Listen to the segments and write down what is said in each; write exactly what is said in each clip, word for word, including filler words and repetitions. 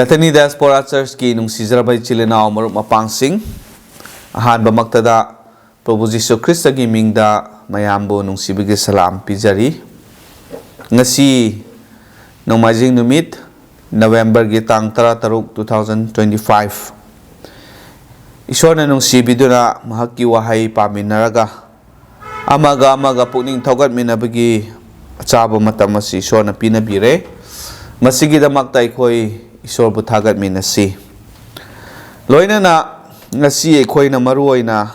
ꯑꯦꯊꯦꯅꯤ ꯗꯥꯏꯁꯄꯣꯔꯥ ꯆꯔꯆꯀꯤ ꯅꯨꯡꯁꯤꯖꯔꯕ ꯏꯆꯤꯜ ꯏꯅꯥꯎ ꯃꯔꯨꯞ ꯃꯄꯥꯡꯁꯤꯡ, ꯑꯍꯥꯟꯕꯃꯛꯇꯗ ꯄ꯭ꯔꯚꯨ ꯖꯤꯁꯨ ꯈ꯭ꯔꯤꯁꯇꯒꯤ ꯃꯤꯡꯗ ꯃꯌꯥꯝꯕꯨ ꯅꯨꯡꯁꯤꯕꯒꯤ ꯁꯂꯥꯝ ꯄꯤꯖꯔꯤ꯫ ꯉꯁꯤ ꯅꯣꯡꯃꯥꯏꯖꯤꯡ ꯅꯨꯃꯤꯠ, ꯅꯕꯦꯝꯕꯔꯒꯤ ꯇꯥꯡ ꯇꯔꯥ ꯇꯔꯨꯛ, two thousand twenty five꯫ ꯏꯁꯣꯔꯅ ꯅꯨꯡꯁꯤꯕꯤꯗꯨꯅ ꯃꯍꯥꯛꯀꯤ ꯋꯥꯍꯩ ꯄꯥꯃꯤꯟꯅꯔꯒ ꯑꯃꯒ ꯑꯃꯒ ꯄꯨꯛꯅꯤꯡ ꯊꯧꯒꯠꯃꯤꯟꯅꯕꯒꯤ ꯑꯆꯥꯕ ꯃꯇꯝ ꯑꯁꯤ ꯏꯁꯣꯔꯅ ꯄꯤꯅꯕꯤꯔꯦ꯫ ꯃꯁꯤꯒꯤꯗꯃꯛꯇ ꯑꯩꯈꯣꯏ ꯏꯁꯣꯔꯕꯨ ꯊꯥꯒꯠꯃꯤꯟꯅꯁꯤ꯫ ꯂꯣꯏꯅꯅ ꯉꯁꯤ ꯑꯩꯈꯣꯏꯅ ꯃꯔꯨ ꯑꯣꯏꯅ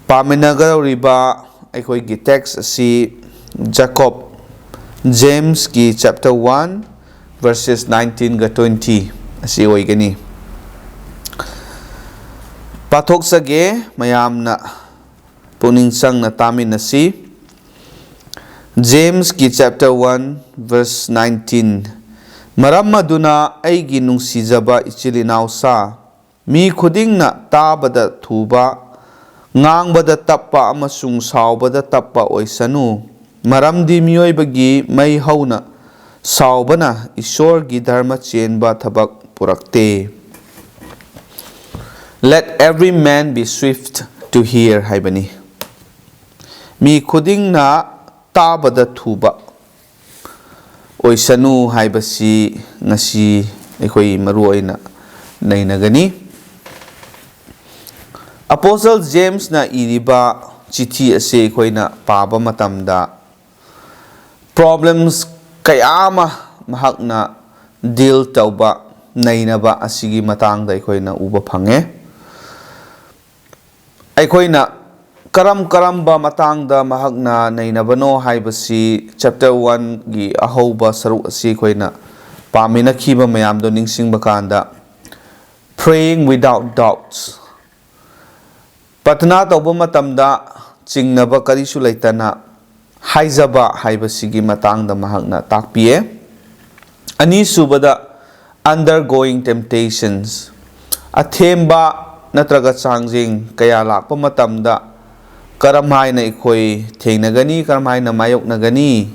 ꯄꯥꯃꯤꯟꯅꯒꯗꯧꯔꯤꯕ ꯑꯩꯈꯣꯏꯒꯤ text ꯑꯁꯤ ꯖꯦꯀꯣꯕ, ꯖꯦꯝꯁꯀꯤ chapter one verses nineteen ꯒ twenty ꯑꯁꯤ ꯑꯣꯏꯒꯅꯤ꯫ ꯄꯥꯊꯣꯛꯆꯒꯦ, ꯃꯌꯥꯝꯅ ꯄꯨꯛꯅꯤꯡ ꯆꯪꯅ ꯇꯥꯃꯤꯟꯅꯁꯤ꯫ ꯖꯦꯝꯁꯀꯤ chapter one verse nineteen, "ꯃꯔꯝ ꯑꯗꯨꯅ ꯑꯩꯒꯤ ꯅꯨꯡꯁꯤꯖꯕ ꯏꯆꯤꯜ ꯏꯅꯥꯎꯁꯥ, ꯃꯤ ꯈꯨꯗꯤꯡꯅ ꯇꯥꯕꯗ ꯊꯨꯕ, ꯉꯥꯡꯕꯗ ꯇꯞꯄ ꯑꯃꯁꯨꯡ ꯁꯥꯎꯕꯗ ꯇꯞꯄ ꯑꯣꯏꯁꯅꯨ, ꯃꯔꯝꯗꯤ ꯃꯤꯑꯣꯏꯕꯒꯤ ꯃꯩ ꯍꯧꯅ ꯁꯥꯎꯕꯅ ꯏꯁꯣꯔꯒꯤ ꯙꯔꯃ ꯆꯦꯟꯕ ꯊꯕꯛ ꯄꯨꯔꯛꯇꯦ꯫ Let every man be swift to hear" ꯍꯥꯏꯕꯅꯤ꯫ ꯃꯤ ꯈꯨꯗꯤꯡꯅ ꯇꯥꯕꯗ ꯊꯨꯕ ꯑꯣꯏꯁꯅꯨ ꯍꯥꯏꯕꯁꯤ ꯉꯁꯤ ꯑꯩꯈꯣꯏ ꯃꯔꯨ ꯑꯣꯏꯅ ꯅꯩꯅꯒꯅꯤ꯫ ꯑꯄꯣꯁꯇꯜ ꯖꯦꯝꯁꯅ ꯏꯔꯤꯕ ꯆꯤꯊꯤ ꯑꯁꯤ ꯑꯩꯈꯣꯏꯅ ꯄꯥꯕ ꯃꯇꯝꯗ problems ꯀꯌꯥ ꯑꯃ ꯃꯍꯥꯛꯅ deal ꯇꯧꯕ, ꯅꯩꯅꯕ ꯑꯁꯤꯒꯤ ꯃꯇꯥꯡꯗ ꯑꯩꯈꯣꯏꯅ ꯎꯕ ꯐꯪꯉꯦ꯫ ꯑꯩꯈꯣꯏꯅ ꯀꯔꯝ ꯀꯔꯝꯕ ꯃꯇꯥꯡꯗ ꯃꯍꯥꯛꯅ ꯅꯩꯅꯕꯅꯣ ꯍꯥꯏꯕꯁꯤ chapter one ꯒꯤ ꯑꯍꯧꯕ ꯁꯔꯨꯛ ꯑꯁꯤ ꯑꯩꯈꯣꯏꯅ ꯄꯥꯃꯤꯟꯅꯈꯤꯕ ꯃꯌꯥꯝꯗꯣ ꯅꯤꯡꯁꯤꯡꯕ ꯀꯥꯟꯗ, "Praying without doubts", ꯄ꯭ꯔꯊꯅꯥ ꯇꯧꯕ ꯃꯇꯝꯗ ꯆꯤꯡꯅꯕ ꯀꯔꯤꯁꯨ ꯂꯩꯇꯅ ꯍꯥꯏꯖꯕ ꯍꯥꯏꯕꯁꯤꯒꯤ ꯃꯇꯥꯡꯗ ꯃꯍꯥꯛꯅ ꯇꯥꯛꯄꯤꯌꯦ꯫ ꯑꯅꯤꯁꯨꯕꯗ, undergoing temptations, ꯑꯊꯦꯝꯕ ꯅꯠꯇ꯭ꯔꯒ ꯆꯥꯡꯖꯦꯡ ꯀꯌꯥ ꯂꯥꯛꯄ ꯃꯇꯝꯗ ꯀꯔꯝ ꯍꯥꯏꯅ ꯑꯩꯈꯣꯏ ꯊꯦꯡꯅꯒꯅꯤ, ꯀꯔꯝ ꯍꯥꯏꯅ ꯃꯥꯌꯣꯛꯅꯒꯅꯤ,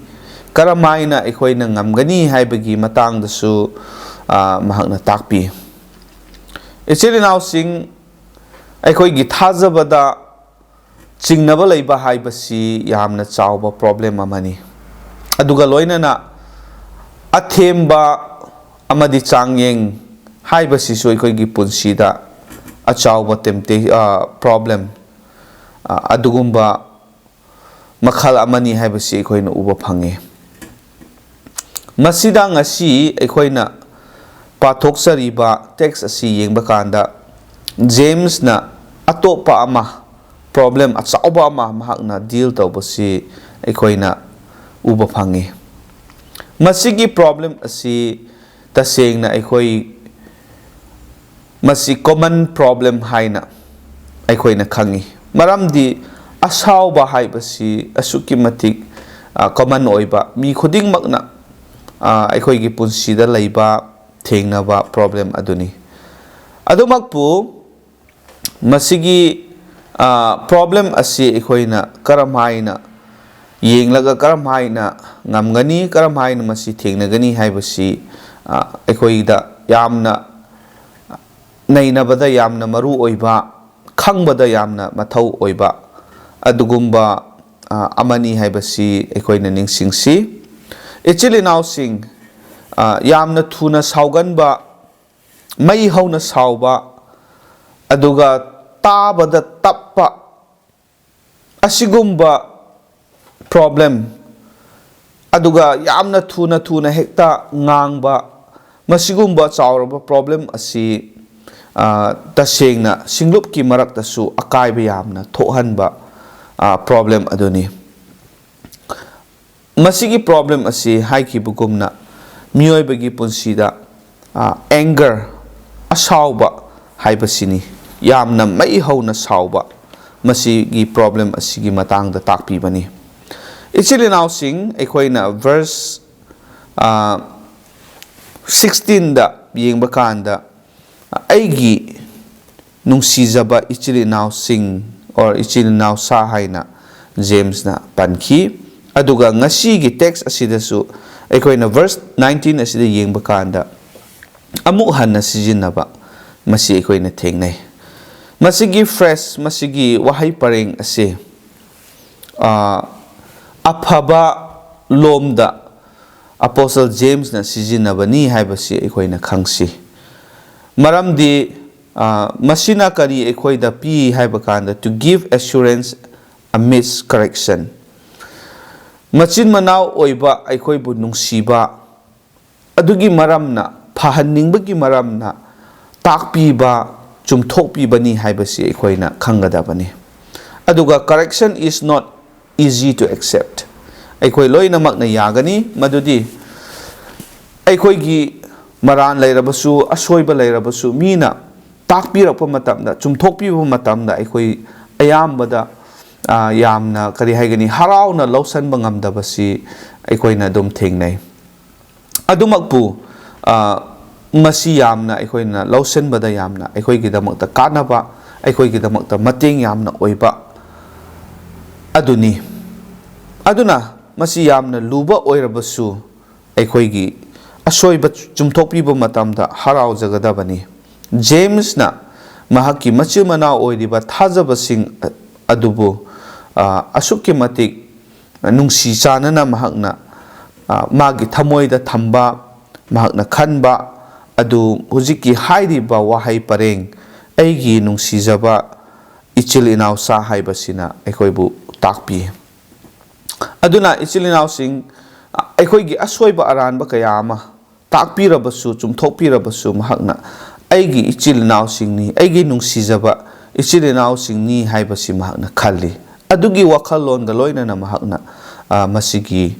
ꯀꯔꯝ ꯍꯥꯏꯅ ꯑꯩꯈꯣꯏꯅ ꯉꯝꯒꯅꯤ ꯍꯥꯏꯕꯒꯤ ꯃꯇꯥꯡꯗꯁꯨ ꯑ, ꯃꯍꯥꯛꯅ ꯇꯥꯛꯄꯤ꯫ ꯏꯆꯤꯜ ꯏꯅꯥꯎꯁꯤꯡ, ꯑꯩꯈꯣꯏꯒꯤ ꯊꯥꯖꯕꯗ ꯆꯤꯡꯅꯕ ꯂꯩꯕ ꯍꯥꯏꯕꯁꯤ ꯌꯥꯝꯅ ꯆꯥꯎꯕ problem ꯑꯃꯅꯤ꯫ ꯑꯗꯨꯒ ꯂꯣꯏꯅꯅ ꯑꯊꯦꯝꯕ ꯑꯃꯗꯤ ꯆꯥꯡꯌꯦꯡ ꯍꯥꯏꯕꯁꯤꯁꯨ ꯑꯩꯈꯣꯏꯒꯤ ꯄꯨꯟꯁꯤꯗ ꯑꯆꯥꯎꯕ tempta-, ꯑ, problem, ꯑ, ꯑꯗꯨꯒꯨꯝꯕ ꯃꯈꯜ ꯑꯃꯅꯤ ꯍꯥꯏꯕꯁꯤ ꯑꯩꯈꯣꯏꯅ ꯎꯕ ꯐꯪꯉꯤ꯫ ꯃꯁꯤꯗ ꯉꯁꯤ ꯑꯩꯈꯣꯏꯅ ꯄꯥꯊꯣꯛꯆꯔꯤꯕ text ꯑꯁꯤ ꯌꯦꯡꯕ ꯀꯥꯟꯗ, ꯖꯦꯝꯁꯅ ꯑꯇꯣꯞꯄ ꯑꯃ, problem ꯑꯆꯧꯕ ꯑꯃ ꯃꯍꯥꯛꯅ deal ꯇꯧꯕꯁꯤ ꯑꯩꯈꯣꯏꯅ ꯎꯕ ꯐꯪꯉꯤ꯫ ꯃꯁꯤꯒꯤ problem ꯑꯁꯤ ꯇꯁꯦꯡꯅ ꯑꯩꯈꯣꯏ ꯃꯁꯤ common problem ꯍꯥꯏꯅ ꯑꯩꯈꯣꯏꯅ ꯈꯪꯉꯤ꯫ ꯃꯔꯝꯗꯤ ꯑꯁꯥꯎꯕ ꯍꯥꯏꯕꯁꯤ ꯑꯁꯨꯛꯀꯤ ꯃꯇꯤꯛ, ꯑ, common ꯑꯣꯏꯕ, ꯃꯤ ꯈꯨꯗꯤꯡꯃꯛꯅ, ꯑ, ꯑꯩꯈꯣꯏꯒꯤ ꯄꯨꯟꯁꯤꯗ ꯂꯩꯕ, ꯊꯦꯡꯅꯕ problem ꯑꯗꯨꯅꯤ꯫ ꯑꯗꯨꯃꯛꯄꯨ, ꯃꯁꯤꯒꯤ, ꯑ, problem ꯑꯁꯤ ꯑꯩꯈꯣꯏꯅ ꯀꯔꯝ ꯍꯥꯏꯅ ꯌꯦꯡꯂꯒ, ꯀꯔꯝ ꯍꯥꯏꯅ ꯉꯝꯒꯅꯤ, ꯀꯔꯝ ꯍꯥꯏꯅ ꯃꯁꯤ ꯊꯦꯡꯅꯒꯅꯤ ꯍꯥꯏꯕꯁꯤ, ꯑ, ꯑꯩꯈꯣꯏꯗ ꯌꯥꯝꯅ ꯅꯩꯅꯕꯗ ꯌꯥꯝꯅ ꯃꯔꯨ ꯑꯣꯏꯕ, ꯈꯪꯕꯗ ꯌꯥꯝꯅ ꯃꯊꯧ ꯑꯣꯏꯕ ꯑꯗꯨꯒꯨꯝꯕ, ꯑ, ꯑꯃꯅꯤ ꯍꯥꯏꯕꯁꯤ ꯑꯩꯈꯣꯏꯅ ꯅꯤꯡꯁꯤꯡꯁꯤ꯫ ꯏꯆꯤꯜ ꯏꯅꯥꯎꯁꯤꯡ, ꯑ, ꯌꯥꯝꯅ ꯊꯨꯅ ꯁꯥꯎꯒꯟꯕ, ꯃꯩ ꯍꯧꯅ ꯁꯥꯎꯕ, ꯑꯗꯨꯒ ꯇꯥꯕꯗ ꯇꯞꯄ, ꯑꯁꯤꯒꯨꯝꯕ problem, ꯑꯗꯨꯒ ꯌꯥꯝꯅ ꯊꯨꯅ ꯊꯨꯅ ꯍꯦꯛꯇ ꯉꯥꯡꯕ, ꯃꯁꯤꯒꯨꯝꯕ ꯆꯥꯎꯔꯕ problem ꯑꯁꯤ, ꯑ, ꯇꯁꯦꯡꯅ ꯁꯤꯡꯂꯨꯞꯀꯤ ꯃꯔꯛꯇꯁꯨ ꯑꯀꯥꯏꯕ ꯌꯥꯝꯅ ꯊꯣꯛꯍꯟꯕ, ꯑ, problem ꯑꯗꯨꯅꯤ꯫ ꯃꯁꯤꯒꯤ problem ꯑꯁꯤ ꯍꯥꯏꯈꯤꯕꯒꯨꯝꯅ ꯃꯤꯑꯣꯏꯕꯒꯤ ꯄꯨꯟꯁꯤꯗ, ꯑ, anger, ꯑꯁꯥꯎꯕ ꯍꯥꯏꯕꯁꯤꯅꯤ꯫ ꯌꯥꯝꯅ ꯃꯩ ꯍꯧꯅ ꯁꯥꯎꯕ, ꯃꯁꯤꯒꯤ problem ꯑꯁꯤꯒꯤ ꯃꯇꯥꯡꯗ ꯇꯥꯛꯄꯤꯕꯅꯤ꯫ ꯏꯆꯤꯜ ꯏꯅꯥꯎꯁꯤꯡ, ꯑꯩꯈꯣꯏꯅ verse, ꯑ, sixteen ꯗ ꯌꯦꯡꯕ ꯀꯥꯟꯗ, "ꯑꯩꯒꯤ ꯅꯨꯡꯁꯤꯖꯕ ꯏꯆꯤꯜ ꯏꯅꯥꯎꯁꯤꯡ," or ꯏꯆꯤꯜ ꯏꯅꯥꯎꯁꯥ ꯍꯥꯏꯅ ꯖꯦꯝꯁꯅ ꯄꯟꯈꯤ꯫ ꯑꯗꯨꯒ ꯉꯁꯤꯒꯤ text ꯑꯁꯤꯗꯁꯨ ꯑꯩꯈꯣꯏꯅ verse nineteen ꯑꯁꯤꯗ ꯌꯦꯡꯕ ꯀꯥꯟꯗ, ꯑꯃꯨꯛ ꯍꯟꯅ ꯁꯤꯖꯤꯟꯅꯕ, ꯃꯁꯤ ꯑꯩꯈꯣꯏꯅ ꯊꯦꯡꯅꯩ꯫ ꯃꯁꯤꯒꯤ phrase, ꯃꯁꯤꯒꯤ ꯋꯥꯍꯩ ꯄꯔꯦꯡ ꯑꯁꯤ, ꯑ, ꯑꯐꯕ ꯂꯣꯝꯗ Apostle Jamesꯅ ꯁꯤꯖꯤꯟꯅꯕꯅꯤ ꯍꯥꯏꯕꯁꯤ ꯑꯩꯈꯣꯏꯅ ꯈꯪꯁꯤ꯫ ꯃꯔꯝꯗꯤ, ꯑ, ꯃꯁꯤꯅ ꯀꯔꯤ ꯑꯩꯈꯣꯏꯗ ꯄꯤ ꯍꯥꯏꯕ ꯀꯥꯟꯗ, to give assurance amidst correction꯫ ꯃꯆꯤꯟ ꯃꯅꯥꯎ ꯑꯣꯏꯕ, ꯑꯩꯈꯣꯏꯕꯨ ꯅꯨꯡꯁꯤꯕ, ꯑꯗꯨꯒꯤ ꯃꯔꯝꯅ, ꯐꯍꯟꯅꯤꯡꯕꯒꯤ ꯃꯔꯝꯅ ꯇꯥꯛꯄꯤꯕ, ꯆꯨꯝꯊꯣꯛꯄꯤꯕꯅꯤ ꯍꯥꯏꯕꯁꯤ ꯑꯩꯈꯣꯏꯅ ꯈꯪꯒꯗꯕꯅꯤ꯫ ꯑꯗꯨꯒ correction is not easy to accept꯫ ꯑꯩꯈꯣꯏ ꯂꯣꯏꯅꯃꯛꯅ ꯌꯥꯒꯅꯤ ꯃꯗꯨꯗꯤ꯫ ꯑꯩꯈꯣꯏꯒꯤ ꯃꯔꯥꯟ ꯂꯩꯔꯕꯁꯨ, ꯑꯁꯣꯏꯕ ꯂꯩꯔꯕꯁꯨ, ꯃꯤꯅ ꯇꯥꯛꯄꯤꯔꯛꯄ ꯃꯇꯝꯗ, ꯆꯨꯝꯊꯣꯛꯄꯤꯕ ꯃꯇꯝꯗ ꯑꯩꯈꯣꯏ ꯑꯌꯥꯝꯕꯗ, ꯑ, ꯌꯥꯝꯅ, ꯀꯔꯤ ꯍꯥꯏꯒꯅꯤ, ꯍꯔꯥꯎꯅ ꯂꯧꯁꯟꯕ ꯉꯝꯗꯕꯁꯤ ꯑꯩꯈꯣꯏꯅ ꯑꯗꯨꯝ ꯊꯦꯡꯅꯩ꯫ ꯑꯗꯨꯃꯛꯄꯨ, ꯑ, ꯃꯁꯤ ꯌꯥꯝꯅ ꯑꯩꯈꯣꯏꯅ ꯂꯧꯁꯤꯟꯕꯗ ꯌꯥꯝꯅ ꯑꯩꯈꯣꯏꯒꯤꯗꯃꯛꯇ ꯀꯥꯟꯅꯕ, ꯑꯩꯈꯣꯏꯒꯤꯗꯃꯛꯇ ꯃꯇꯦꯡ ꯌꯥꯝꯅ ꯑꯣꯏꯕ ꯑꯗꯨꯅꯤ꯫ ꯑꯗꯨꯅ ꯃꯁꯤ ꯌꯥꯝꯅ ꯂꯨꯕ ꯑꯣꯏꯔꯕꯁꯨ, ꯑꯩꯈꯣꯏꯒꯤ ꯑꯁꯣꯏꯕ ꯆꯨꯝꯊꯣꯛꯄꯤꯕ ꯃꯇꯝꯗ ꯍꯔꯥꯎꯖꯒꯗꯕꯅꯤ꯫ ꯖꯦꯝꯁꯅ ꯃꯍꯥꯛꯀꯤ ꯃꯆꯤꯟ ꯃꯅꯥꯎ ꯑꯣꯏꯔꯤꯕ ꯊꯥꯖꯕꯁꯤꯡ ꯑꯗꯨꯕꯨ, ꯑ, ꯑꯁꯨꯛꯀꯤ ꯃꯇꯤꯛ ꯅꯨꯡꯁꯤ ꯆꯥꯟꯅꯅ ꯃꯍꯥꯛꯅ, ꯑ, ꯃꯥꯒꯤ ꯊꯃꯣꯏꯗ ꯊꯝꯕ, ꯃꯍꯥꯛꯅ ꯈꯟꯕ ꯑꯗꯨ ꯍꯧꯖꯤꯛꯀꯤ ꯍꯥꯏꯔꯤꯕ ꯋꯥꯍꯩ ꯄꯔꯦꯡ, "ꯑꯩꯒꯤ ꯅꯨꯡꯁꯤꯖꯕ ꯏꯆꯤꯜ ꯏꯅꯥꯎꯁꯥ" ꯍꯥꯏꯕꯁꯤꯅ ꯑꯩꯈꯣꯏꯕꯨ ꯇꯥꯛꯄꯤ꯫ ꯑꯗꯨꯅ ꯏꯆꯤꯜ ꯏꯅꯥꯎꯁꯤꯡ, ꯑꯩꯈꯣꯏꯒꯤ ꯑꯁꯣꯏꯕ ꯑꯔꯥꯟꯕ ꯀꯌꯥ ꯑꯃ ꯇꯥꯛꯄꯤꯔꯕꯁꯨ, ꯆꯨꯝꯊꯣꯛꯄꯤꯔꯕꯁꯨ, ꯃꯍꯥꯛꯅ "ꯑꯩꯒꯤ ꯏꯆꯤꯜ ꯏꯅꯥꯎꯁꯤꯡꯅꯤ, ꯑꯩꯒꯤ ꯅꯨꯡꯁꯤꯖꯕ ꯏꯆꯤꯜ ꯏꯅꯥꯎꯁꯤꯡꯅꯤ" ꯍꯥꯏꯕꯁꯤ ꯃꯍꯥꯛꯅ ꯈꯜꯂꯤ꯫ ꯑꯗꯨꯒꯤ ꯋꯥꯈꯜꯂꯣꯟꯒ ꯂꯣꯏꯅꯅ ꯃꯍꯥꯛꯅ, ꯑ, ꯃꯁꯤꯒꯤ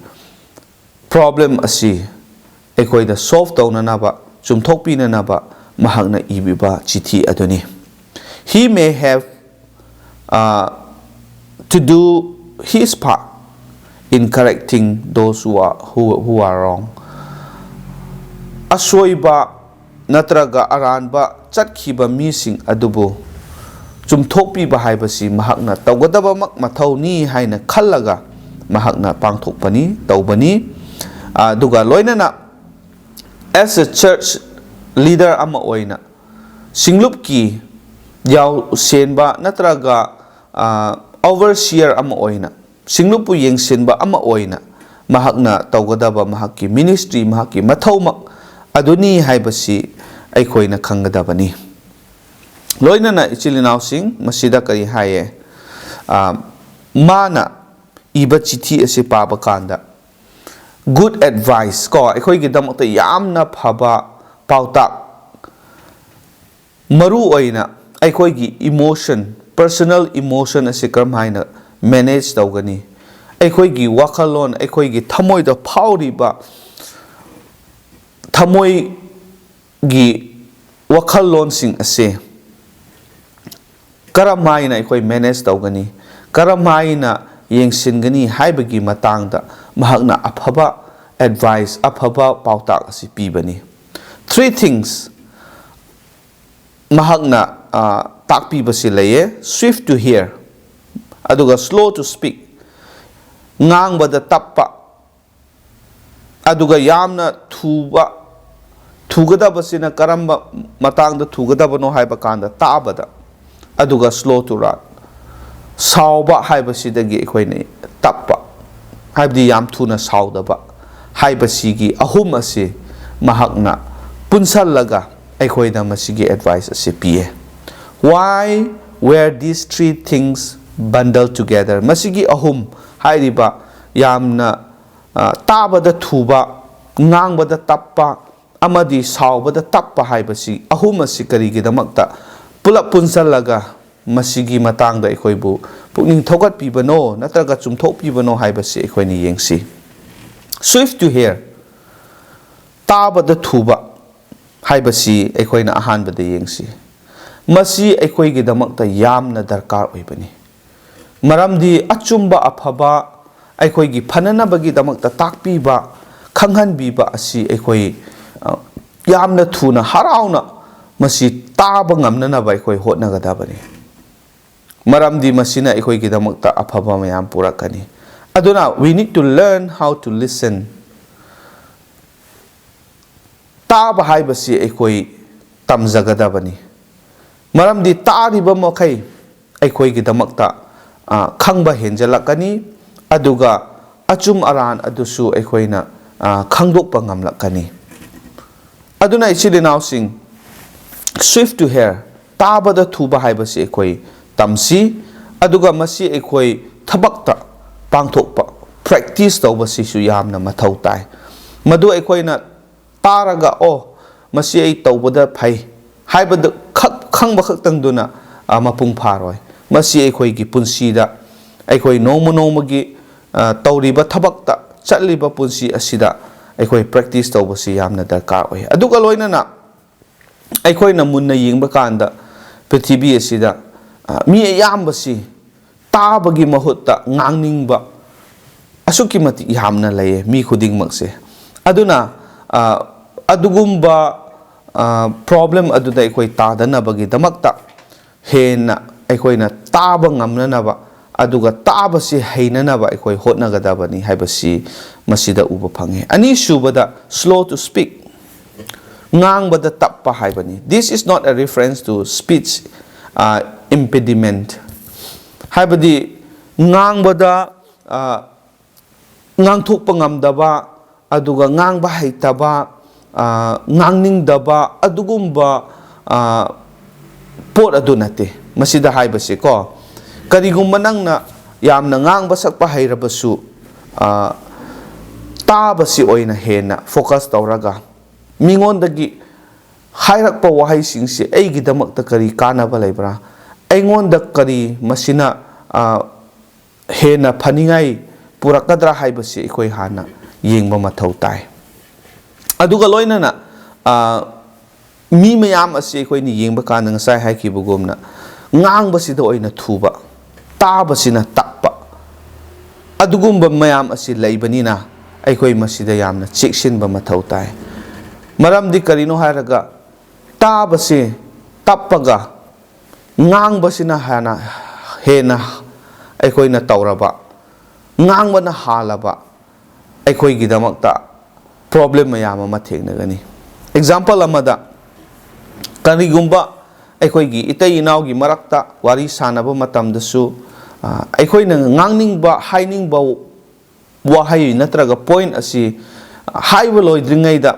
problem ꯑꯁꯤ ꯑꯩꯈꯣꯏꯗ solve ꯇꯧꯅꯅꯕ, ꯆꯨꯝꯊꯣꯛꯄꯤꯅꯅꯕ ꯃꯍꯥꯛꯅ ꯏꯕꯤꯕ ꯆꯤꯊꯤ ꯑꯗꯨꯅꯤ꯫ He may have, uh, to do his part in correcting those who are, who, who are wrong. ꯑꯁꯣꯏꯕ ꯅꯠꯇ꯭ꯔꯒ ꯑꯔꯥꯟꯕ ꯆꯠꯈꯤꯕ ꯃꯤꯁꯤꯡ ꯑꯗꯨꯕꯨ ꯆꯨꯝꯊꯣꯛꯄꯤꯕ ꯍꯥꯏꯕꯁꯤ ꯃꯍꯥꯛꯅ ꯇꯧꯒꯗꯕꯃꯛ ꯃꯊꯧꯅꯤ ꯍꯥꯏꯅ ꯈꯜꯂꯒ ꯃꯍꯥꯛꯅ ꯄꯥꯡꯊꯣꯛꯄꯅꯤ, ꯇꯧꯕꯅꯤ꯫ ꯑꯗꯨꯒ ꯂꯣꯏꯅꯅ, as a church, ꯂꯤꯗꯔ ꯑꯃ ꯑꯣꯏꯅ, ꯁꯤꯡꯂꯨꯞꯀꯤ ꯌꯥꯎꯁꯦꯟꯕ ꯅꯠꯇ꯭ꯔꯒ ꯑꯣꯚꯔꯁꯤꯌꯔ ꯑꯃ ꯑꯣꯏꯅ, ꯁꯤꯡꯂꯨꯞꯄꯨ ꯌꯦꯡꯁꯤꯟꯕ ꯑꯃ ꯑꯣꯏꯅ ꯃꯍꯥꯛꯅ ꯇꯧꯒꯗꯕ ꯃꯍꯥꯛꯀꯤ ꯃꯤꯅꯤꯁꯇ꯭ꯔꯤ, ꯃꯍꯥꯛꯀꯤ ꯃꯊꯧꯃꯛ ꯑꯗꯨꯅꯤ ꯍꯥꯏꯕꯁꯤ ꯑꯩꯈꯣꯏꯅ ꯈꯪꯒꯗꯕꯅꯤ꯫ ꯂꯣꯏꯅꯅ ꯏꯆꯤꯜ ꯏꯅꯥꯎꯁꯤꯡ, ꯃꯁꯤꯗ ꯀꯔꯤ ꯍꯥꯏꯌꯦ? ꯑ, ꯃꯥꯅ ꯏꯕ ꯆꯤꯊꯤ ꯑꯁꯤ ꯄꯥꯕ ꯀꯥꯟꯗ, ꯒꯨꯗ ꯑꯦꯗꯚꯥꯏꯁ ꯀꯣ, ꯑꯩꯈꯣꯏꯒꯤꯗꯃꯛꯇ ꯌꯥꯝꯅ ꯐꯕ ꯄꯥꯎꯇꯥꯛ, ꯃꯔꯨ ꯑꯣꯏꯅ ꯑꯩꯈꯣꯏꯒꯤ ꯏꯃꯣꯁꯟ, ꯄꯔꯁꯣꯅꯦꯜ ꯏꯃꯣꯁꯟ ꯑꯁꯤ ꯀꯔꯝ ꯍꯥꯏꯅ ꯃꯦꯅꯦꯖ ꯇꯧꯒꯅꯤ? ꯑꯩꯈꯣꯏꯒꯤ ꯋꯥꯈꯜꯂꯣꯟ, ꯑꯩꯈꯣꯏꯒꯤ ꯊꯃꯣꯏꯗ ꯐꯥꯎꯔꯤꯕ ꯊꯃꯣꯏꯒꯤ ꯋꯥꯈꯜꯂꯣꯟꯁꯤꯡ ꯑꯁꯦ ꯀꯔꯝ ꯍꯥꯏꯅ ꯑꯩꯈꯣꯏ ꯃꯦꯅꯦꯖ ꯇꯧꯒꯅꯤ, ꯀꯔꯝ ꯍꯥꯏꯅ ꯌꯦꯡꯁꯤꯟꯒꯅꯤ ꯍꯥꯏꯕꯒꯤ ꯃꯇꯥꯡꯗ ꯃꯍꯥꯛꯅ ꯑꯐꯕ ꯑꯦꯗꯚꯥꯏꯁ, ꯑꯐꯕ ꯄꯥꯎꯇꯥꯛ ꯑꯁꯤ ꯄꯤꯕꯅꯤ꯫ Three things ꯃꯍꯥꯛꯅ, ꯑ, ꯇꯥꯛꯄꯤꯕꯁꯤ ꯂꯩꯌꯦ: swift to hear, ꯑꯗꯨꯒ slow to speak, ꯉꯥꯡꯕꯗ ꯇꯞꯄ, ꯑꯗꯨꯒ ꯌꯥꯝꯅ ꯊꯨꯕ, ꯊꯨꯒꯗꯕꯁꯤꯅ ꯀꯔꯝꯕ ꯃꯇꯥꯡꯗ ꯊꯨꯒꯗꯕꯅꯣ ꯍꯥꯏꯕ ꯀꯥꯟꯗ ꯇꯥꯕꯗ, ꯑꯗꯨꯒ slow to wrath, ꯁꯥꯎꯕ ꯍꯥꯏꯕꯁꯤꯗꯒꯤ ꯑꯩꯈꯣꯏꯅ ꯇꯞꯄ, ꯍꯥꯏꯕꯗꯤ ꯌꯥꯝ ꯊꯨꯅ ꯁꯥꯎꯗꯕ ꯍꯥꯏꯕꯁꯤꯒꯤ ꯑꯍꯨꯝ ꯑꯁꯤ ꯃꯍꯥꯛꯅ ꯄꯨꯟꯁꯜꯂꯒ ꯑꯩꯈꯣꯏꯗ ꯃꯁꯤꯒꯤ ꯑꯦꯗꯚꯥꯏꯁ ꯑꯁꯤ ꯄꯤꯌꯦ꯫ Why were these three things bundled together? ꯃꯁꯤꯒꯤ ꯑꯍꯨꯝ ꯍꯥꯏꯔꯤꯕ ꯌꯥꯝꯅ, ꯑ, ꯇꯥꯕꯗ ꯊꯨꯕ, ꯉꯥꯡꯕꯗ ꯇꯞꯄ, ꯑꯃꯗꯤ ꯁꯥꯎꯕꯗ ꯇꯞꯄ ꯍꯥꯏꯕꯁꯤ ꯑꯍꯨꯝ ꯑꯁꯤ ꯀꯔꯤꯒꯤꯗꯃꯛꯇ ꯄꯨꯂꯞ ꯄꯨꯟꯁꯤꯜꯂꯒ ꯃꯁꯤꯒꯤ ꯃꯇꯥꯡꯗ ꯑꯩꯈꯣꯏꯕꯨ ꯄꯨꯛꯅꯤꯡ ꯊꯧꯒꯠꯄꯤꯕꯅꯣ ꯅꯠꯇ꯭ꯔꯒ ꯆꯨꯝꯊꯣꯛꯄꯤꯕꯅꯣ ꯍꯥꯏꯕꯁꯤ ꯑꯩꯈꯣꯏꯅ ꯌꯦꯡꯁꯤ꯫ Swift to hear, ꯇꯥꯕꯗ ꯊꯨꯕ ꯍꯥꯏꯕꯁꯤ ꯑꯩꯈꯣꯏꯅ ꯑꯍꯥꯟꯕꯗ ꯌꯦꯡꯁꯤ꯫ ꯃꯁꯤ ꯑꯩꯈꯣꯏꯒꯤꯗꯃꯛꯇ ꯌꯥꯝꯅ ꯗꯔꯀꯥꯔ ꯑꯣꯏꯕꯅꯤ꯫ ꯃꯔꯝꯗꯤ ꯑꯆꯨꯝꯕ ꯑꯐꯕ ꯑꯩꯈꯣꯏꯒꯤ ꯐꯅꯅꯕꯒꯤꯗꯃꯛꯇ ꯇꯥꯛꯄꯤꯕ, ꯈꯪꯍꯟꯕꯤꯕ ꯑꯁꯤ ꯑꯩꯈꯣꯏ, ꯑ, ꯌꯥꯝꯅ ꯊꯨꯅ, ꯍꯔꯥꯎꯅ ꯃꯁꯤ ꯇꯥꯕ ꯉꯝꯅꯅꯕ ꯑꯩꯈꯣꯏ ꯍꯣꯠꯅꯒꯗꯕꯅꯤ꯫ ꯃꯔꯝꯗꯤ ꯃꯁꯤꯅ ꯑꯩꯈꯣꯏꯒꯤꯗꯃꯛꯇ ꯑꯐꯕ ꯃꯌꯥꯝ ꯄꯨꯔꯛꯀꯅꯤ꯫ ꯑꯗꯨꯅ, we need to learn how to listen. ꯇꯥꯕ ꯍꯥꯏꯕꯁꯤ ꯑꯩꯈꯣꯏ ꯇꯝꯖꯒꯗꯕꯅꯤ꯫ ꯃꯔꯝꯗꯤ ꯇꯥꯔꯤꯕ ꯃꯈꯩ ꯑꯩꯈꯣꯏꯒꯤꯗꯃꯛꯇ, ꯑ, ꯈꯪꯕ ꯍꯦꯟꯖꯜꯂꯛꯀꯅꯤ, ꯑꯗꯨꯒ ꯑꯆꯨꯝ ꯑꯔꯥꯟ ꯑꯗꯨꯁꯨ ꯑꯩꯈꯣꯏꯅ, ꯑ, ꯈꯪꯗꯣꯛꯄ ꯉꯝꯂꯛꯀꯅꯤ꯫ ꯑꯗꯨꯅ ꯏꯆꯤꯜ ꯏꯅꯥꯎꯁꯤꯡ, swift to hear, ꯇꯥꯕꯗ ꯊꯨꯕ ꯍꯥꯏꯕꯁꯤ ꯑꯩꯈꯣꯏ ꯇꯝꯁꯤ, ꯑꯗꯨꯒ ꯃꯁꯤ ꯑꯩꯈꯣꯏ ꯊꯕꯛꯇ ꯄꯥꯡꯊꯣꯛꯄ, practice ꯇꯧꯕꯁꯤꯁꯨ ꯌꯥꯝꯅ ꯃꯊꯧ ꯇꯥꯏ꯫ ꯃꯗꯨ ꯑꯩꯈꯣꯏꯅ ꯇꯥꯔꯒ, "ꯑꯣ, ꯃꯁꯤ ꯑꯩ ꯇꯧꯕꯗ ꯐꯩ" ꯍꯥꯏꯕꯗꯨ ꯈꯛ ꯈꯪꯕ ꯈꯛꯇꯪꯗꯨꯅ, ꯑ, ꯃꯄꯨꯡ ꯐꯥꯔꯣꯏ꯫ ꯃꯁꯤ ꯑꯩꯈꯣꯏꯒꯤ ꯄꯨꯟꯁꯤꯗ, ꯑꯩꯈꯣꯏ ꯅꯣꯡꯃ ꯅꯣꯡꯃꯒꯤ, ꯑ, ꯇꯧꯔꯤꯕ ꯊꯕꯛꯇ, ꯆꯠꯂꯤꯕ ꯄꯨꯟꯁꯤ ꯑꯁꯤꯗ ꯑꯩꯈꯣꯏ practice ꯇꯧꯕꯁꯤ ꯌꯥꯝꯅ ꯗꯔꯀꯥꯔ ꯑꯣꯏ꯫ ꯑꯗꯨꯒ ꯂꯣꯏꯅꯅ ꯑꯩꯈꯣꯏꯅ ꯃꯨꯟꯅ ꯌꯦꯡꯕ ꯀꯥꯟꯗ ꯄ꯭ꯔꯤꯊꯤꯕꯤ ꯑꯁꯤꯗ, ꯑ, ꯃꯤ ꯑꯌꯥꯝꯕꯁꯤ ꯇꯥꯕꯒꯤ ꯃꯍꯨꯠꯇ ꯉꯥꯡꯅꯤꯡꯕ ꯑꯁꯨꯛꯀꯤ ꯃꯇꯤꯛ ꯌꯥꯝꯅ ꯂꯩꯌꯦ ꯃꯤ ꯈꯨꯗꯤꯡꯃꯛꯁꯦ꯫ ꯑꯗꯨꯅ, ꯑ, ꯑꯗꯨꯒꯨꯝꯕ, ꯑ, problem ꯑꯗꯨꯗ ꯑꯩꯈꯣꯏ ꯇꯥꯗꯅꯕꯒꯤꯗꯃꯛꯇ ꯍꯦꯟꯅ ꯑꯩꯈꯣꯏꯅ ꯇꯥꯕ ꯉꯝꯅꯅꯕ, ꯑꯗꯨꯒ ꯇꯥꯕꯁꯤ ꯍꯩꯅꯅꯕ ꯑꯩꯈꯣꯏ ꯍꯣꯠꯅꯒꯗꯕꯅꯤ ꯍꯥꯏꯕꯁꯤ ꯃꯁꯤꯗ ꯎꯕ ꯐꯪꯉꯤ꯫ ꯑꯅꯤꯁꯨꯕꯗ, slow to speak, ꯉꯥꯡꯕꯗ ꯇꯞꯄ ꯍꯥꯏꯕꯅꯤ꯫ This is not a reference to speech, uh, impediment, ꯍꯥꯏꯕꯗꯤ ꯉꯥꯡꯕꯗ, ꯑ, ꯉꯥꯡꯊꯣꯛꯄ ꯉꯝꯗꯕ, ꯑꯗꯨꯒ ꯉꯥꯡꯕ ꯍꯩꯇꯕ, ꯑ, ꯉꯥꯡꯅꯤꯡꯗꯕ, ꯑꯗꯨꯒꯨꯝꯕ, ꯑ, ꯄꯣꯠ ꯑꯗꯨ ꯅꯠꯇꯦ ꯃꯁꯤꯗ ꯍꯥꯏꯕꯁꯦꯀꯣ꯫ ꯀꯔꯤꯒꯨꯝꯕ ꯅꯪꯅ ꯌꯥꯝꯅ ꯉꯥꯡꯕ ꯁꯛꯄ ꯍꯩꯔꯕꯁꯨ, ꯑ, ꯇꯥꯕꯁꯤ ꯑꯣꯏꯅ ꯍꯦꯟꯅ focus ꯇꯧꯔꯒ, ꯃꯤꯉꯣꯟꯗꯒꯤ ꯍꯥꯏꯔꯛꯄ ꯋꯥꯍꯩꯁꯤꯡꯁꯤ ꯑꯩꯒꯤꯗꯃꯛꯇ ꯀꯔꯤ ꯀꯥꯟꯅꯕ ꯂꯩꯕ꯭ꯔꯥ? ꯑꯩꯉꯣꯟꯗ ꯀꯔꯤ ꯃꯁꯤꯅ, ꯑ, ꯍꯦꯟꯅ ꯐꯅꯤꯡꯉꯥꯏ ꯄꯨꯔꯛꯀꯗ꯭ꯔꯥ ꯍꯥꯏꯕꯁꯤ ꯑꯩꯈꯣꯏ ꯍꯥꯟꯅ ꯌꯦꯡꯕ ꯃꯊꯧ ꯇꯥꯏ꯫ ꯑꯗꯨꯒ ꯂꯣꯏꯅꯅ, ꯑ, ꯃꯤ ꯃꯌꯥꯝ ꯑꯁꯤ ꯑꯩꯈꯣꯏꯅ ꯌꯦꯡꯕ ꯀꯥꯟꯗ, ꯉꯁꯥꯏ ꯍꯥꯏꯈꯤꯕꯒꯨꯝꯅ, ꯉꯥꯡꯕꯁꯤꯗ ꯑꯣꯏꯅ ꯊꯨꯕ, ꯇꯥꯕꯁꯤꯅ ꯇꯞꯄ, ꯑꯗꯨꯒꯨꯝꯕ ꯃꯌꯥꯝ ꯑꯁꯤ ꯂꯩꯕꯅꯤꯅ, ꯑꯩꯈꯣꯏ ꯃꯁꯤꯗ ꯌꯥꯝꯅ ꯆꯦꯛꯁꯤꯟꯕ ꯃꯊꯧ ꯇꯥꯏ꯫ ꯃꯔꯝꯗꯤ ꯀꯔꯤꯅꯣ ꯍꯥꯏꯔꯒ, ꯇꯥꯕꯁꯤ ꯇꯞꯄꯒ ꯉꯥꯡꯕꯁꯤꯅ ꯍꯥꯟꯅ ꯍꯦꯟꯅ ꯑꯩꯈꯣꯏꯅ ꯇꯧꯔꯕ, ꯉꯥꯡꯕꯅ ꯍꯥꯜꯂꯕ, ꯑꯩꯈꯣꯏꯒꯤꯗꯃꯛꯇ problem ꯃꯌꯥꯝ ꯑꯃ ꯊꯦꯡꯅꯒꯅꯤ꯫ ꯑꯦꯛꯖꯥꯝꯄꯜ ꯑꯃꯗ, ꯀꯔꯤꯒꯨꯝꯕ ꯑꯩꯈꯣꯏꯒꯤ ꯏꯇꯩ ꯏꯅꯥꯎꯒꯤ ꯃꯔꯛꯇ ꯋꯥꯔꯤ ꯁꯥꯟꯅꯕ ꯃꯇꯝꯗꯁꯨ, ꯑ, ꯑꯩꯈꯣꯏꯅ ꯉꯥꯡꯅꯤꯡꯕ, ꯍꯥꯏꯅꯤꯡꯕ ꯋꯥꯍꯩ ꯅꯠꯇ꯭ꯔꯒ ꯄꯣꯏꯟ ꯑꯁꯤ ꯍꯥꯏꯕ ꯂꯣꯏꯗ꯭ꯔꯤꯉꯩꯗ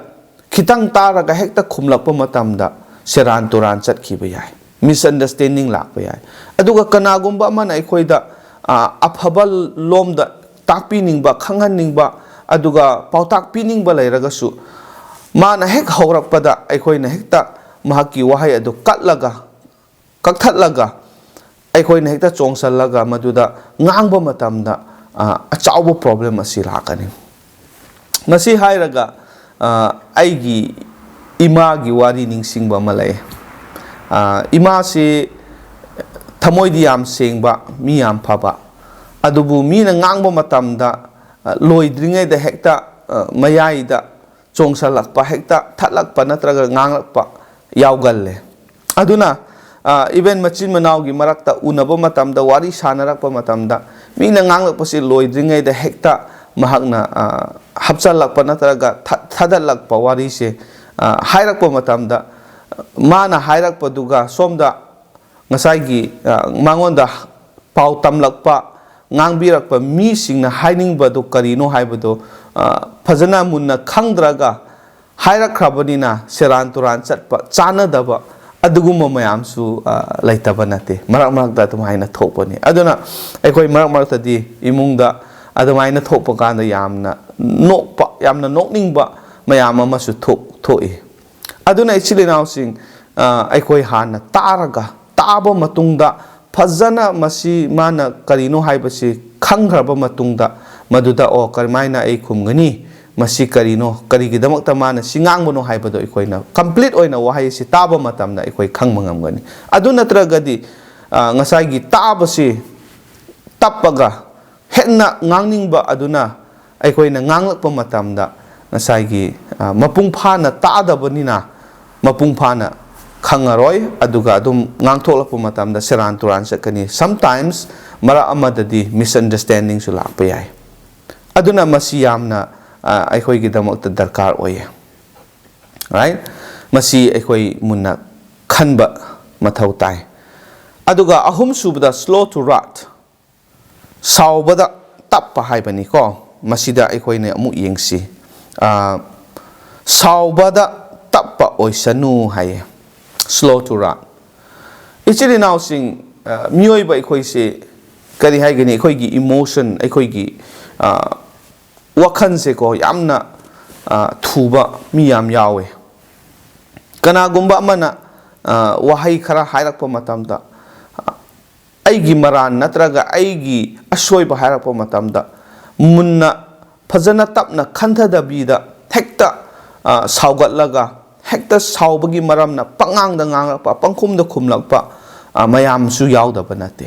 ꯈꯤꯇꯪ ꯇꯥꯔꯒ ꯍꯦꯛꯇ ꯈꯨꯝꯂꯛꯄ ꯃꯇꯝꯗ ꯁꯦꯔꯥꯟ ꯇꯨꯔꯥꯟ ꯆꯠꯈꯤꯕ ꯌꯥꯏ, ꯃꯤꯁꯑꯟꯗꯔꯁꯇꯦꯟꯗꯤꯡ ꯂꯥꯛꯄ ꯌꯥꯏ꯫ ꯑꯗꯨꯒ ꯀꯅꯥꯒꯨꯝꯕ ꯑꯃꯅ ꯑꯩꯈꯣꯏꯗ, ꯑ, ꯑꯐꯕ ꯂꯣꯝꯗ ꯇꯥꯛꯄꯤꯅꯤꯡꯕ, ꯈꯪꯍꯟꯅꯤꯡꯕ, ꯑꯗꯨꯒ ꯄꯥꯎꯇꯥꯛ ꯄꯤꯅꯤꯡꯕ ꯂꯩꯔꯒꯁꯨ, ꯃꯥꯅ ꯍꯦꯛ ꯍꯧꯔꯛꯄꯗ ꯑꯩꯈꯣꯏꯅ ꯍꯦꯛꯇ ꯃꯍꯥꯛꯀꯤ ꯋꯥꯍꯩ ꯑꯗꯨ ꯀꯠꯂꯒ, ꯀꯛꯊꯠꯂꯒ, ꯑꯩꯈꯣꯏꯅ ꯍꯦꯛꯇ ꯆꯣꯡꯁꯜꯂꯒ ꯃꯗꯨꯗ ꯉꯥꯡꯕ ꯃꯇꯝꯗ, ꯑ, ꯑꯆꯧꯕ ꯄ꯭ꯔꯣꯕ꯭ꯂꯦꯝ ꯑꯁꯤ ꯂꯥꯛꯀꯅꯤ꯫ ꯃꯁꯤ ꯍꯥꯏꯔꯒ, ꯑ, ꯑꯩꯒꯤ ꯏꯃꯥꯒꯤ ꯋꯥꯔꯤ ꯅꯤꯡꯁꯤꯡꯕ ꯑꯃ ꯂꯩ꯫ ꯑ, ꯏꯃꯥꯁꯤ ꯊꯃꯣꯏꯗꯤ ꯌꯥꯝ ꯁꯦꯡꯕ, ꯃꯤ ꯌꯥꯝ ꯐꯕ, ꯑꯗꯨꯕꯨ ꯃꯤꯅ ꯉꯥꯡꯕ ꯃꯇꯝꯗ, ꯑ, ꯂꯣꯏꯗ꯭ꯔꯤꯉꯩꯗ ꯍꯦꯛꯇ, ꯑ, ꯃꯌꯥꯏꯗ ꯆꯣꯡꯁꯜꯂꯛꯄ, ꯍꯦꯛꯇ ꯊꯠꯂꯛꯄ ꯅꯠꯇ꯭ꯔꯒ ꯉꯥꯡꯂꯛꯄ ꯌꯥꯎꯒꯜꯂꯦ꯫ ꯑꯗꯨꯅ, ꯑ, even ꯃꯆꯤꯟ ꯃꯅꯥꯎꯒꯤ ꯃꯔꯛꯇ ꯎꯅꯕ ꯃꯇꯝꯗ, ꯋꯥꯔꯤ ꯁꯥꯟꯅꯔꯛꯄ ꯃꯇꯝꯗ, ꯃꯤꯅ ꯉꯥꯡꯂꯛꯄꯁꯤ ꯂꯣꯏꯗ꯭ꯔꯤꯉꯩꯗ ꯍꯦꯛꯇ ꯃꯍꯥꯛꯅ, ꯑ, ꯍꯥꯞꯆꯜꯂꯛꯄ ꯅꯠꯇ꯭ꯔꯒ ꯊ-, ꯊꯥꯗꯠꯂꯛꯄ ꯋꯥꯔꯤꯁꯦ, ꯑ, ꯍꯥꯏꯔꯛꯄ ꯃꯇꯝꯗ, ꯃꯥꯅ ꯍꯥꯏꯔꯛꯄꯗꯨꯒ ꯁꯣꯝꯗ ꯉꯁꯥꯏꯒꯤ, ꯑ, ꯃꯉꯣꯟꯗ ꯄꯥꯎ ꯇꯝꯂꯛꯄ, ꯉꯥꯡꯕꯤꯔꯛꯄ ꯃꯤꯁꯤꯡꯅ ꯍꯥꯏꯅꯤꯡꯕꯗꯨ ꯀꯔꯤꯅꯣ ꯍꯥꯏꯕꯗꯨ, ꯑ, ꯐꯖꯅ ꯃꯨꯟꯅ ꯈꯪꯗ꯭ꯔꯒ ꯍꯥꯏꯔꯛꯈ꯭ꯔꯕꯅꯤꯅ ꯁꯦꯔꯥꯟ ꯇꯨꯔꯥꯟ ꯆꯠꯄ, ꯆꯥꯟꯅꯗꯕ ꯑꯗꯨꯒꯨꯝꯕ ꯃꯌꯥꯝꯁꯨ, ꯑ, ꯂꯩꯇꯕ ꯅꯠꯇꯦ꯫ ꯃꯔꯛ ꯃꯔꯛꯇ ꯑꯗꯨꯃꯥꯏꯅ ꯊꯣꯛꯄꯅꯤ꯫ ꯑꯗꯨꯅ ꯑꯩꯈꯣꯏ ꯃꯔꯛ ꯃꯔꯛꯇꯗꯤ ꯏꯃꯨꯡꯗ ꯑꯗꯨꯃꯥꯏꯅ ꯊꯣꯛꯄ ꯀꯥꯟꯗ ꯌꯥꯝꯅ ꯅꯣꯛꯄ, ꯌꯥꯝꯅ ꯅꯣꯛꯅꯤꯡꯕ ꯃꯌꯥꯝ ꯑꯃꯁꯨ ꯊꯣꯛ-, ꯊꯣꯛꯏ꯫ ꯑꯗꯨꯅ ꯏꯆꯤꯜ ꯏꯅꯥꯎꯁꯤꯡ, ꯑ, ꯑꯩꯈꯣꯏ ꯍꯥꯟꯅ ꯇꯥꯔꯒ, ꯇꯥꯕ ꯃꯇꯨꯡꯗ ꯐꯖꯅ ꯃꯁꯤ ꯃꯥꯅ ꯀꯔꯤꯅꯣ ꯍꯥꯏꯕꯁꯤ ꯈꯪꯈ꯭ꯔꯕ ꯃꯇꯨꯡꯗ, ꯃꯗꯨꯗ, "ꯑꯣ, ꯀꯔꯝꯍꯥꯏꯅ ꯑꯩ ꯈꯨꯝꯒꯅꯤ? ꯃꯁꯤ ꯀꯔꯤꯅꯣ? ꯀꯔꯤꯒꯤꯗꯃꯛꯇ ꯃꯥꯅ ꯁꯤ ꯉꯥꯡꯕꯅꯣ?" ꯍꯥꯏꯕꯗꯣ ꯑꯩꯈꯣꯏꯅ ꯀꯝꯄ꯭ꯂꯤꯠ ꯑꯣꯏꯅ ꯋꯥꯍꯩ ꯑꯁꯤ ꯇꯥꯕ ꯃꯇꯝꯗ ꯑꯩꯈꯣꯏ ꯈꯪꯕ ꯉꯝꯒꯅꯤ꯫ ꯑꯗꯨ ꯅꯠꯇ꯭ꯔꯒꯗꯤ, ꯑ, ꯉꯁꯥꯏꯒꯤ ꯇꯥꯕꯁꯤ ꯇꯞꯄꯒ ꯍꯦꯟꯅ ꯉꯥꯡꯅꯤꯡꯕ ꯑꯗꯨꯅ ꯑꯩꯈꯣꯏꯅ ꯉꯥꯡꯂꯛꯄ ꯃꯇꯝꯗ ꯉꯁꯥꯏꯒꯤ, ꯑ, ꯃꯄꯨꯡ ꯐꯥꯅ ꯇꯥꯗꯕꯅꯤꯅ ꯃꯄꯨꯡ ꯐꯥꯅ ꯈꯪꯉꯔꯣꯏ, ꯑꯗꯨꯒ ꯑꯗꯨꯝ ꯉꯥꯡꯊꯣꯛꯂꯛꯄ ꯃꯇꯝꯗ ꯁꯦꯔꯥꯟ ꯇꯨꯔꯥꯟ ꯆꯠꯀꯅꯤ꯫ Sometimes ꯃꯔꯛ ꯑꯃꯗꯗꯤ ꯃꯤꯁꯑꯟꯗꯔꯁꯇꯦꯟꯗꯤꯡꯁꯨ ꯂꯥꯛꯄ ꯌꯥꯏ꯫ ꯑꯗꯨꯅ ꯃꯁꯤ ꯌꯥꯝꯅ, ꯑ, ꯑꯩꯈꯣꯏꯒꯤꯗꯃꯛꯇ ꯗꯔꯀꯥꯔ ꯑꯣꯏꯌꯦ꯫ Right? ꯃꯁꯤ ꯑꯩꯈꯣꯏ ꯃꯨꯟꯅ ꯈꯟꯕ ꯃꯊꯧ ꯇꯥꯏ꯫ ꯑꯗꯨꯒ ꯑꯍꯨꯝꯁꯨꯕꯗ, slow to wrath, ꯁꯥꯎꯕꯗ ꯇꯞꯄ ꯍꯥꯏꯕꯅꯤꯀꯣ꯫ ꯃꯁꯤꯗ ꯑꯩꯈꯣꯏꯅ ꯑꯃꯨꯛ ꯌꯦꯡꯁꯤ꯫ ꯑ, "ꯁꯥꯎꯕꯗ ꯇꯞꯄ ꯑꯣꯏꯁꯅꯨ" ꯍꯥꯏꯌꯦ, slow to wrath꯫ ꯏꯆꯤꯜ ꯏꯅꯥꯎꯁꯤꯡ, ꯑ, ꯃꯤꯑꯣꯏꯕ ꯑꯩꯈꯣꯏꯁꯦ ꯀꯔꯤ ꯍꯥꯏꯒꯅꯤ, ꯑꯩꯈꯣꯏꯒꯤ emotion, ꯑꯩꯈꯣꯏꯒꯤ, ꯑ, ꯋꯥꯈꯜꯁꯦꯀꯣ, ꯌꯥꯝꯅ, ꯑ, ꯊꯨꯕ ꯃꯤ ꯌꯥꯝ ꯌꯥꯎꯋꯦ꯫ ꯀꯅꯥꯒꯨꯝꯕ ꯑꯃꯅ, ꯑ, ꯋꯥꯍꯩ ꯈꯔ ꯍꯥꯏꯔꯛꯄ ꯃꯇꯝꯗ, ꯑ, ꯑꯩꯒꯤ ꯃꯔꯥꯟ ꯅꯠꯇ꯭ꯔꯒ ꯑꯩꯒꯤ ꯑꯁꯣꯏꯕ ꯍꯥꯏꯔꯛꯄ ꯃꯇꯝꯗ, ꯃꯨꯟꯅ, ꯐꯖꯅ, ꯇꯞꯅ ꯈꯟꯊꯗꯕꯤꯗ ꯍꯦꯛꯇ, ꯑ, ꯁꯥꯎꯒꯠꯂꯒ, ꯍꯦꯛꯇ ꯁꯥꯎꯕꯒꯤ ꯃꯔꯝꯅ ꯄꯉꯥꯡꯗ ꯉꯥꯡꯂꯛꯄ, ꯄꯪꯈꯨꯝꯗ ꯈꯨꯝꯂꯛꯄ, ꯑ, ꯃꯌꯥꯝꯁꯨ ꯌꯥꯎꯗꯕ ꯅꯠꯇꯦ꯫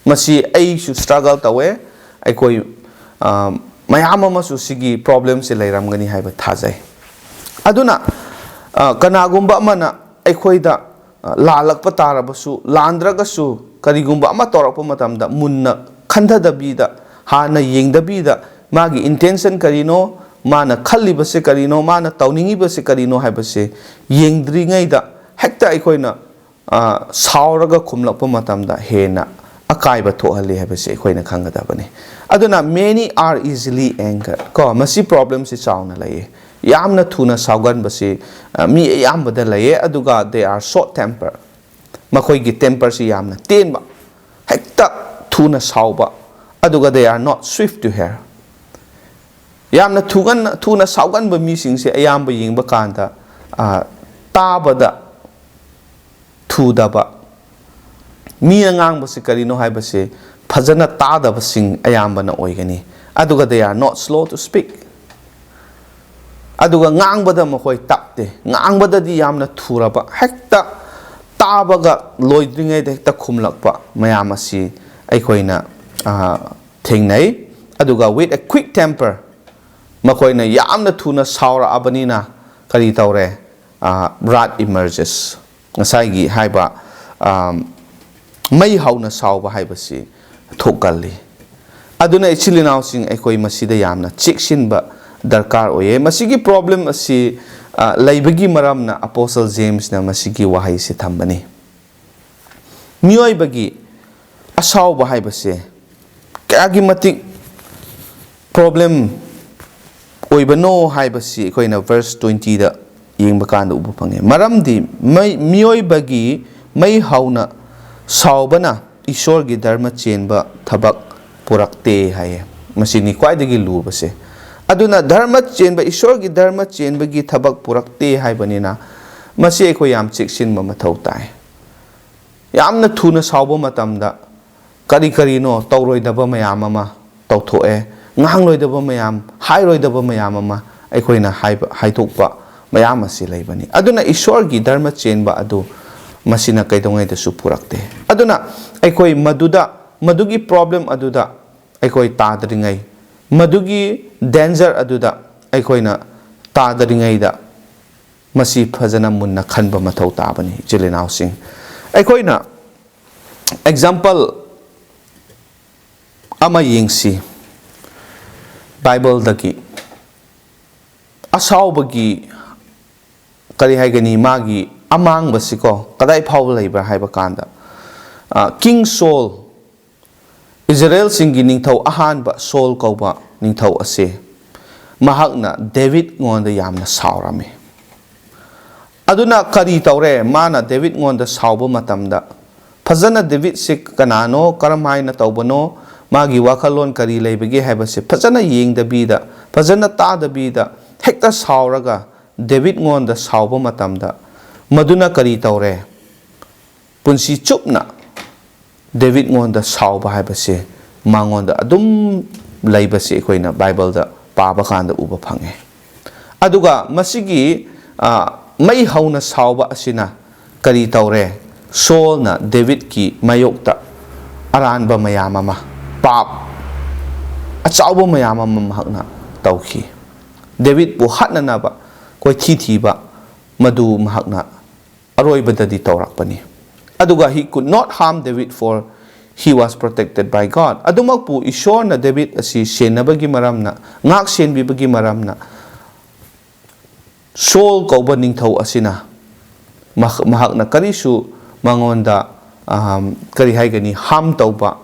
ꯃꯁꯤ ꯑꯩꯁꯨ struggle ꯇꯧꯋꯦ꯫ ꯑꯩꯈꯣꯏ, ꯑ, ꯃꯌꯥꯝ ꯑꯃꯁꯨ ꯁꯤꯒꯤ problemꯁꯦ ꯂꯩꯔꯝꯒꯅꯤ ꯍꯥꯏꯕ ꯊꯥꯖꯩ꯫ ꯑꯗꯨꯅ, ꯑ, ꯀꯅꯥꯒꯨꯝꯕ ꯑꯃꯅ ꯑꯩꯈꯣꯏꯗ, ꯑ, ꯂꯥꯜꯂꯛꯄ ꯇꯥꯔꯕꯁꯨ, ꯂꯥꯟꯗ꯭ꯔꯒꯁꯨ, ꯀꯔꯤꯒꯨꯝꯕ ꯑꯃ ꯇꯧꯔꯛꯄ ꯃꯇꯝꯗ ꯃꯨꯟꯅ ꯈꯟꯊꯗꯕꯤꯗ, ꯍꯥꯟꯅ ꯌꯦꯡꯗꯕꯤꯗ, ꯃꯥꯒꯤ intention ꯀꯔꯤꯅꯣ, ꯃꯥꯅ ꯈꯜꯂꯤꯕꯁꯦ ꯀꯔꯤꯅꯣ, ꯃꯥꯅ ꯇꯧꯅꯤꯡꯉꯤꯕꯁꯦ ꯀꯔꯤꯅꯣ ꯍꯥꯏꯕꯁꯦ ꯌꯦꯡꯗ꯭ꯔꯤꯉꯩꯗ ꯍꯦꯛꯇ ꯑꯩꯈꯣꯏꯅ, ꯑ, ꯁꯥꯎꯔꯒ ꯈꯨꯝꯂꯛꯄ ꯃꯇꯝꯗ ꯍꯦꯟꯅ ꯑꯀꯥꯏꯕ ꯊꯣꯛꯍꯜꯂꯤ ꯍꯥꯏꯕꯁꯤ ꯑꯩꯈꯣꯏꯅ ꯈꯪꯒꯗꯕꯅꯤ꯫ ꯑꯗꯨꯅ, "Many are easily angered", ꯀꯣ, ꯃꯁꯤ problemꯁꯤ ꯆꯥꯎꯅ ꯂꯩꯌꯦ꯫ ꯌꯥꯝꯅ ꯊꯨꯅ ꯁꯥꯎꯒꯟꯕꯁꯤ, ꯑ, ꯃꯤ ꯑꯌꯥꯝꯕꯗ ꯂꯩꯌꯦ꯫ ꯑꯗꯨꯒ they are short temper, ꯃꯈꯣꯏꯒꯤ temperꯁꯤ ꯌꯥꯝꯅ ꯇꯦꯟꯕ, ꯍꯦꯛꯇ ꯊꯨꯅ ꯁꯥꯎꯕ꯫ ꯑꯗꯨꯒ they are not swift to hear, ꯌꯥꯝꯅ ꯊꯨꯒꯟ-, ꯊꯨꯅ ꯁꯥꯎꯒꯟꯕ ꯃꯤꯁꯤꯡꯁꯦ ꯑꯌꯥꯝꯕ ꯌꯦꯡꯕ ꯀꯥꯟꯗ, ꯑ, ꯇꯥꯕꯗ ꯊꯨꯗꯕ, ꯃꯤꯅ ꯉꯥꯡꯕꯁꯤ ꯀꯔꯤꯅꯣ ꯍꯥꯏꯕꯁꯤ ꯐꯖꯅ ꯇꯥꯗꯕꯁꯤꯡ ꯑꯌꯥꯝꯕꯅ ꯑꯣꯏꯒꯅꯤ꯫ ꯑꯗꯨꯒ they are not slow to speak, ꯑꯗꯨꯒ ꯉꯥꯡꯕꯗ ꯃꯈꯣꯏ ꯇꯞꯇꯦ, ꯉꯥꯡꯕꯗꯗꯤ ꯌꯥꯝꯅ ꯊꯨꯔꯕ, ꯍꯦꯛꯇ ꯇꯥꯕꯒ ꯂꯣꯏꯗ꯭ꯔꯤꯉꯩꯗ ꯍꯦꯛꯇ ꯈꯨꯝꯂꯛꯄ ꯃꯌꯥꯝ ꯑꯁꯤ ꯑꯩꯈꯣꯏꯅ, ꯑ, ꯊꯦꯡꯅꯩ꯫ ꯑꯗꯨꯒ with a quick temper, ꯃꯈꯣꯏꯅ ꯌꯥꯝꯅ ꯊꯨꯅ ꯁꯥꯎꯔꯛꯑꯕꯅꯤꯅ ꯀꯔꯤ ꯇꯧꯔꯦ? ꯑ, wrath emerges, ꯉꯁꯥꯏꯒꯤ ꯍꯥꯏꯕ, ꯑ, ꯃꯩ ꯍꯧꯅ ꯁꯥꯎꯕ ꯍꯥꯏꯕꯁꯤ ꯊꯣꯛꯀꯜꯂꯤ꯫ ꯑꯗꯨꯅ ꯏꯆꯤꯜ ꯏꯅꯥꯎꯁꯤꯡ, ꯑꯩꯈꯣꯏ ꯃꯁꯤꯗ ꯌꯥꯝꯅ ꯆꯦꯛꯁꯤꯟꯕ ꯗꯔꯀꯥꯔ ꯑꯣꯏꯌꯦ꯫ ꯃꯁꯤꯒꯤ problem ꯑꯁꯤ, ꯑ, ꯂꯩꯕꯒꯤ ꯃꯔꯝꯅ Apostle James ꯅ ꯃꯁꯤꯒꯤ ꯋꯥꯍꯩꯁꯤ ꯊꯝꯕꯅꯤ꯫ ꯃꯤꯑꯣꯏꯕꯒꯤ ꯑꯁꯥꯎꯕ ꯍꯥꯏꯕꯁꯦ ꯀꯌꯥꯒꯤ ꯃꯇꯤꯛ problem ꯑꯣꯏꯕꯅꯣ ꯍꯥꯏꯕꯁꯤ ꯑꯩꯈꯣꯏꯅ verse twenty ꯗ ꯌꯦꯡꯕ ꯀꯥꯟꯗ ꯎꯕ ꯐꯪꯉꯦ꯫ ꯃꯔꯝꯗꯤ ꯃꯩ-, ꯃꯤꯑꯣꯏꯕꯒꯤ ꯃꯩ ꯍꯧꯅ ꯁꯥꯎꯕꯅ ꯏꯁꯣꯔꯒꯤ ꯙꯔꯃ ꯆꯦꯟꯕ ꯊꯕꯛ ꯄꯨꯔꯛꯇꯦ ꯍꯥꯏꯌꯦ꯫ ꯃꯁꯤꯅꯤ ꯈ꯭ꯋꯥꯏꯗꯒꯤ ꯂꯨꯕꯁꯦ꯫ ꯑꯗꯨꯅ ꯙꯔꯃ ꯆꯦꯟꯕ, ꯏꯁꯣꯔꯒꯤ ꯙꯔꯃ ꯆꯦꯟꯕꯒꯤ ꯊꯕꯛ ꯄꯨꯔꯛꯇꯦ ꯍꯥꯏꯕꯅꯤꯅ, ꯃꯁꯤ ꯑꯩꯈꯣꯏ ꯌꯥꯝ ꯆꯦꯛꯁꯤꯟꯕ ꯃꯊꯧ ꯇꯥꯏ꯫ ꯌꯥꯝꯅ ꯊꯨꯅ ꯁꯥꯎꯕ ꯃꯇꯝꯗ ꯀꯔꯤ ꯀꯔꯤꯅꯣ ꯇꯧꯔꯣꯏꯗꯕ ꯃꯌꯥꯝ ꯑꯃ ꯇꯧꯊꯣꯛꯑꯦ, ꯉꯥꯡꯂꯣꯏꯗꯕ ꯃꯌꯥꯝ, ꯍꯥꯏꯔꯣꯏꯗꯕ ꯃꯌꯥꯝ ꯑꯃ ꯑꯩꯈꯣꯏꯅ ꯍꯥꯏꯕ, ꯍꯥꯏꯗꯣꯛꯄ ꯃꯌꯥꯝ ꯑꯁꯤ ꯂꯩꯕꯅꯤ꯫ ꯑꯗꯨꯅ ꯏꯁꯣꯔꯒꯤ ꯙꯔꯃ ꯆꯦꯟꯕ ꯑꯗꯨ ꯃꯁꯤꯅ ꯀꯩꯗꯧꯉꯩꯗꯁꯨ ꯄꯨꯔꯛꯇꯦ꯫ ꯑꯗꯨꯅ ꯑꯩꯈꯣꯏ ꯃꯗꯨꯗ, ꯃꯗꯨꯒꯤ problem ꯑꯗꯨꯗ ꯑꯩꯈꯣꯏ ꯇꯥꯗ꯭ꯔꯤꯉꯩ, ꯃꯗꯨꯒꯤ danger ꯑꯗꯨꯗ ꯑꯩꯈꯣꯏꯅ ꯇꯥꯗ꯭ꯔꯤꯉꯩꯗ ꯃꯁꯤ ꯐꯖꯅ ꯃꯨꯟꯅ ꯈꯟꯕ ꯃꯊꯧ ꯇꯥꯕꯅꯤ, ꯏꯆꯤꯜ ꯏꯅꯥꯎꯁꯤꯡ꯫ ꯑꯩꯈꯣꯏꯅ example ꯑꯃ ꯌꯦꯡꯁꯤ ꯕꯥꯏꯕꯜꯗꯒꯤ꯫ ꯑꯁꯥꯎꯕꯒꯤ, ꯀꯔꯤ ꯍꯥꯏꯒꯅꯤ, ꯃꯥꯒꯤ ꯑꯃꯥꯡꯕꯁꯤꯀꯣ, ꯀꯗꯥꯏ ꯐꯥꯎꯕ ꯂꯩꯕ꯭ꯔꯥ ꯍꯥꯏꯕ ꯀꯥꯟꯗ, ꯑ, King Saul, ꯏꯖꯔꯦꯜꯁꯤꯡꯒꯤ ꯅꯤꯡꯊꯧ ꯑꯍꯥꯟꯕ ꯁꯣꯜ ꯀꯧꯕ ꯅꯤꯡꯊꯧ ꯑꯁꯤ, ꯃꯍꯥꯛꯅ ꯗꯦꯕꯤꯠꯉꯣꯟꯗ ꯌꯥꯝꯅ ꯁꯥꯎꯔꯝꯃꯤ꯫ ꯑꯗꯨꯅ ꯀꯔꯤ ꯇꯧꯔꯦ? ꯃꯥꯅ ꯗꯦꯕꯤꯠꯉꯣꯟꯗ ꯁꯥꯎꯕ ꯃꯇꯝꯗ, ꯐꯖꯅ ꯗꯦꯕꯤꯠꯁꯤ ꯀꯅꯥꯅꯣ, ꯀꯔꯝ ꯍꯥꯏꯅ ꯇꯧꯕꯅꯣ, ꯃꯥꯒꯤ ꯋꯥꯈꯜꯂꯣꯟ ꯀꯔꯤ ꯂꯩꯕꯒꯦ ꯍꯥꯏꯕꯁꯤ ꯐꯖꯅ ꯌꯦꯡꯗꯕꯤꯗ, ꯐꯖꯅ ꯇꯥꯗꯕꯤꯗ, ꯍꯦꯛꯇ ꯁꯥꯎꯔꯒ ꯗꯦꯕꯤꯠꯉꯣꯟꯗ ꯁꯥꯎꯕ ꯃꯇꯝꯗ, ꯃꯗꯨꯅ ꯀꯔꯤ ꯇꯧꯔꯦ? ꯄꯨꯟꯁꯤ ꯆꯨꯞꯅ ꯗꯦꯕꯤꯠꯉꯣꯟꯗ ꯁꯥꯎꯕ ꯍꯥꯏꯕꯁꯦ ꯃꯉꯣꯟꯗ ꯑꯗꯨꯝ ꯂꯩꯕꯁꯦ ꯑꯩꯈꯣꯏꯅ ꯕꯥꯏꯕꯜꯗ ꯄꯥꯕ ꯀꯥꯟꯗ ꯎꯕ ꯐꯪꯉꯦ꯫ ꯑꯗꯨꯒ ꯃꯁꯤꯒꯤ, ꯑ, ꯃꯩ ꯍꯧꯅ ꯁꯥꯎꯕ ꯑꯁꯤꯅ ꯀꯔꯤ ꯇꯧꯔꯦ? ꯁꯣꯜꯅ ꯗꯦꯕꯤꯠꯀꯤ ꯃꯥꯌꯣꯛꯇ ꯑꯔꯥꯟꯕ ꯃꯌꯥꯝ ꯑꯃ, ꯄꯥꯞ ꯑꯆꯧꯕ ꯃꯌꯥꯝ ꯑꯃ ꯃꯍꯥꯛꯅ ꯇꯧꯈꯤ꯫ ꯗꯦꯕꯤꯠꯄꯨ ꯍꯥꯠꯅꯅꯕ ꯀꯣꯏꯊꯤ ꯊꯤꯕ ꯃꯗꯨ ꯃꯍꯥꯛꯅ ꯑꯔꯣꯏꯕꯗꯗꯤ ꯇꯧꯔꯛꯄꯅꯤ꯫ ꯑꯗꯨꯒ he could not harm David for he was protected by God. ꯑꯗꯨꯃꯛꯄꯨ ꯏꯁꯣꯔꯅ ꯗꯦꯕꯤꯠ ꯑꯁꯤ ꯁꯦꯟꯅꯕꯒꯤ ꯃꯔꯝꯅ, ꯉꯥꯛ ꯁꯦꯟꯕꯤꯕꯒꯤ ꯃꯔꯝꯅ, ꯁꯣꯜ ꯀꯧꯕ ꯅꯤꯡꯊꯧ ꯑꯁꯤꯅ ꯃꯍ-, ꯃꯍꯥꯛꯅ ꯀꯔꯤꯁꯨ ꯃꯉꯣꯟꯗ, ꯑꯝ, ꯀꯔꯤ ꯍꯥꯏꯒꯅꯤ, ꯍꯥꯝ ꯇꯧꯕ,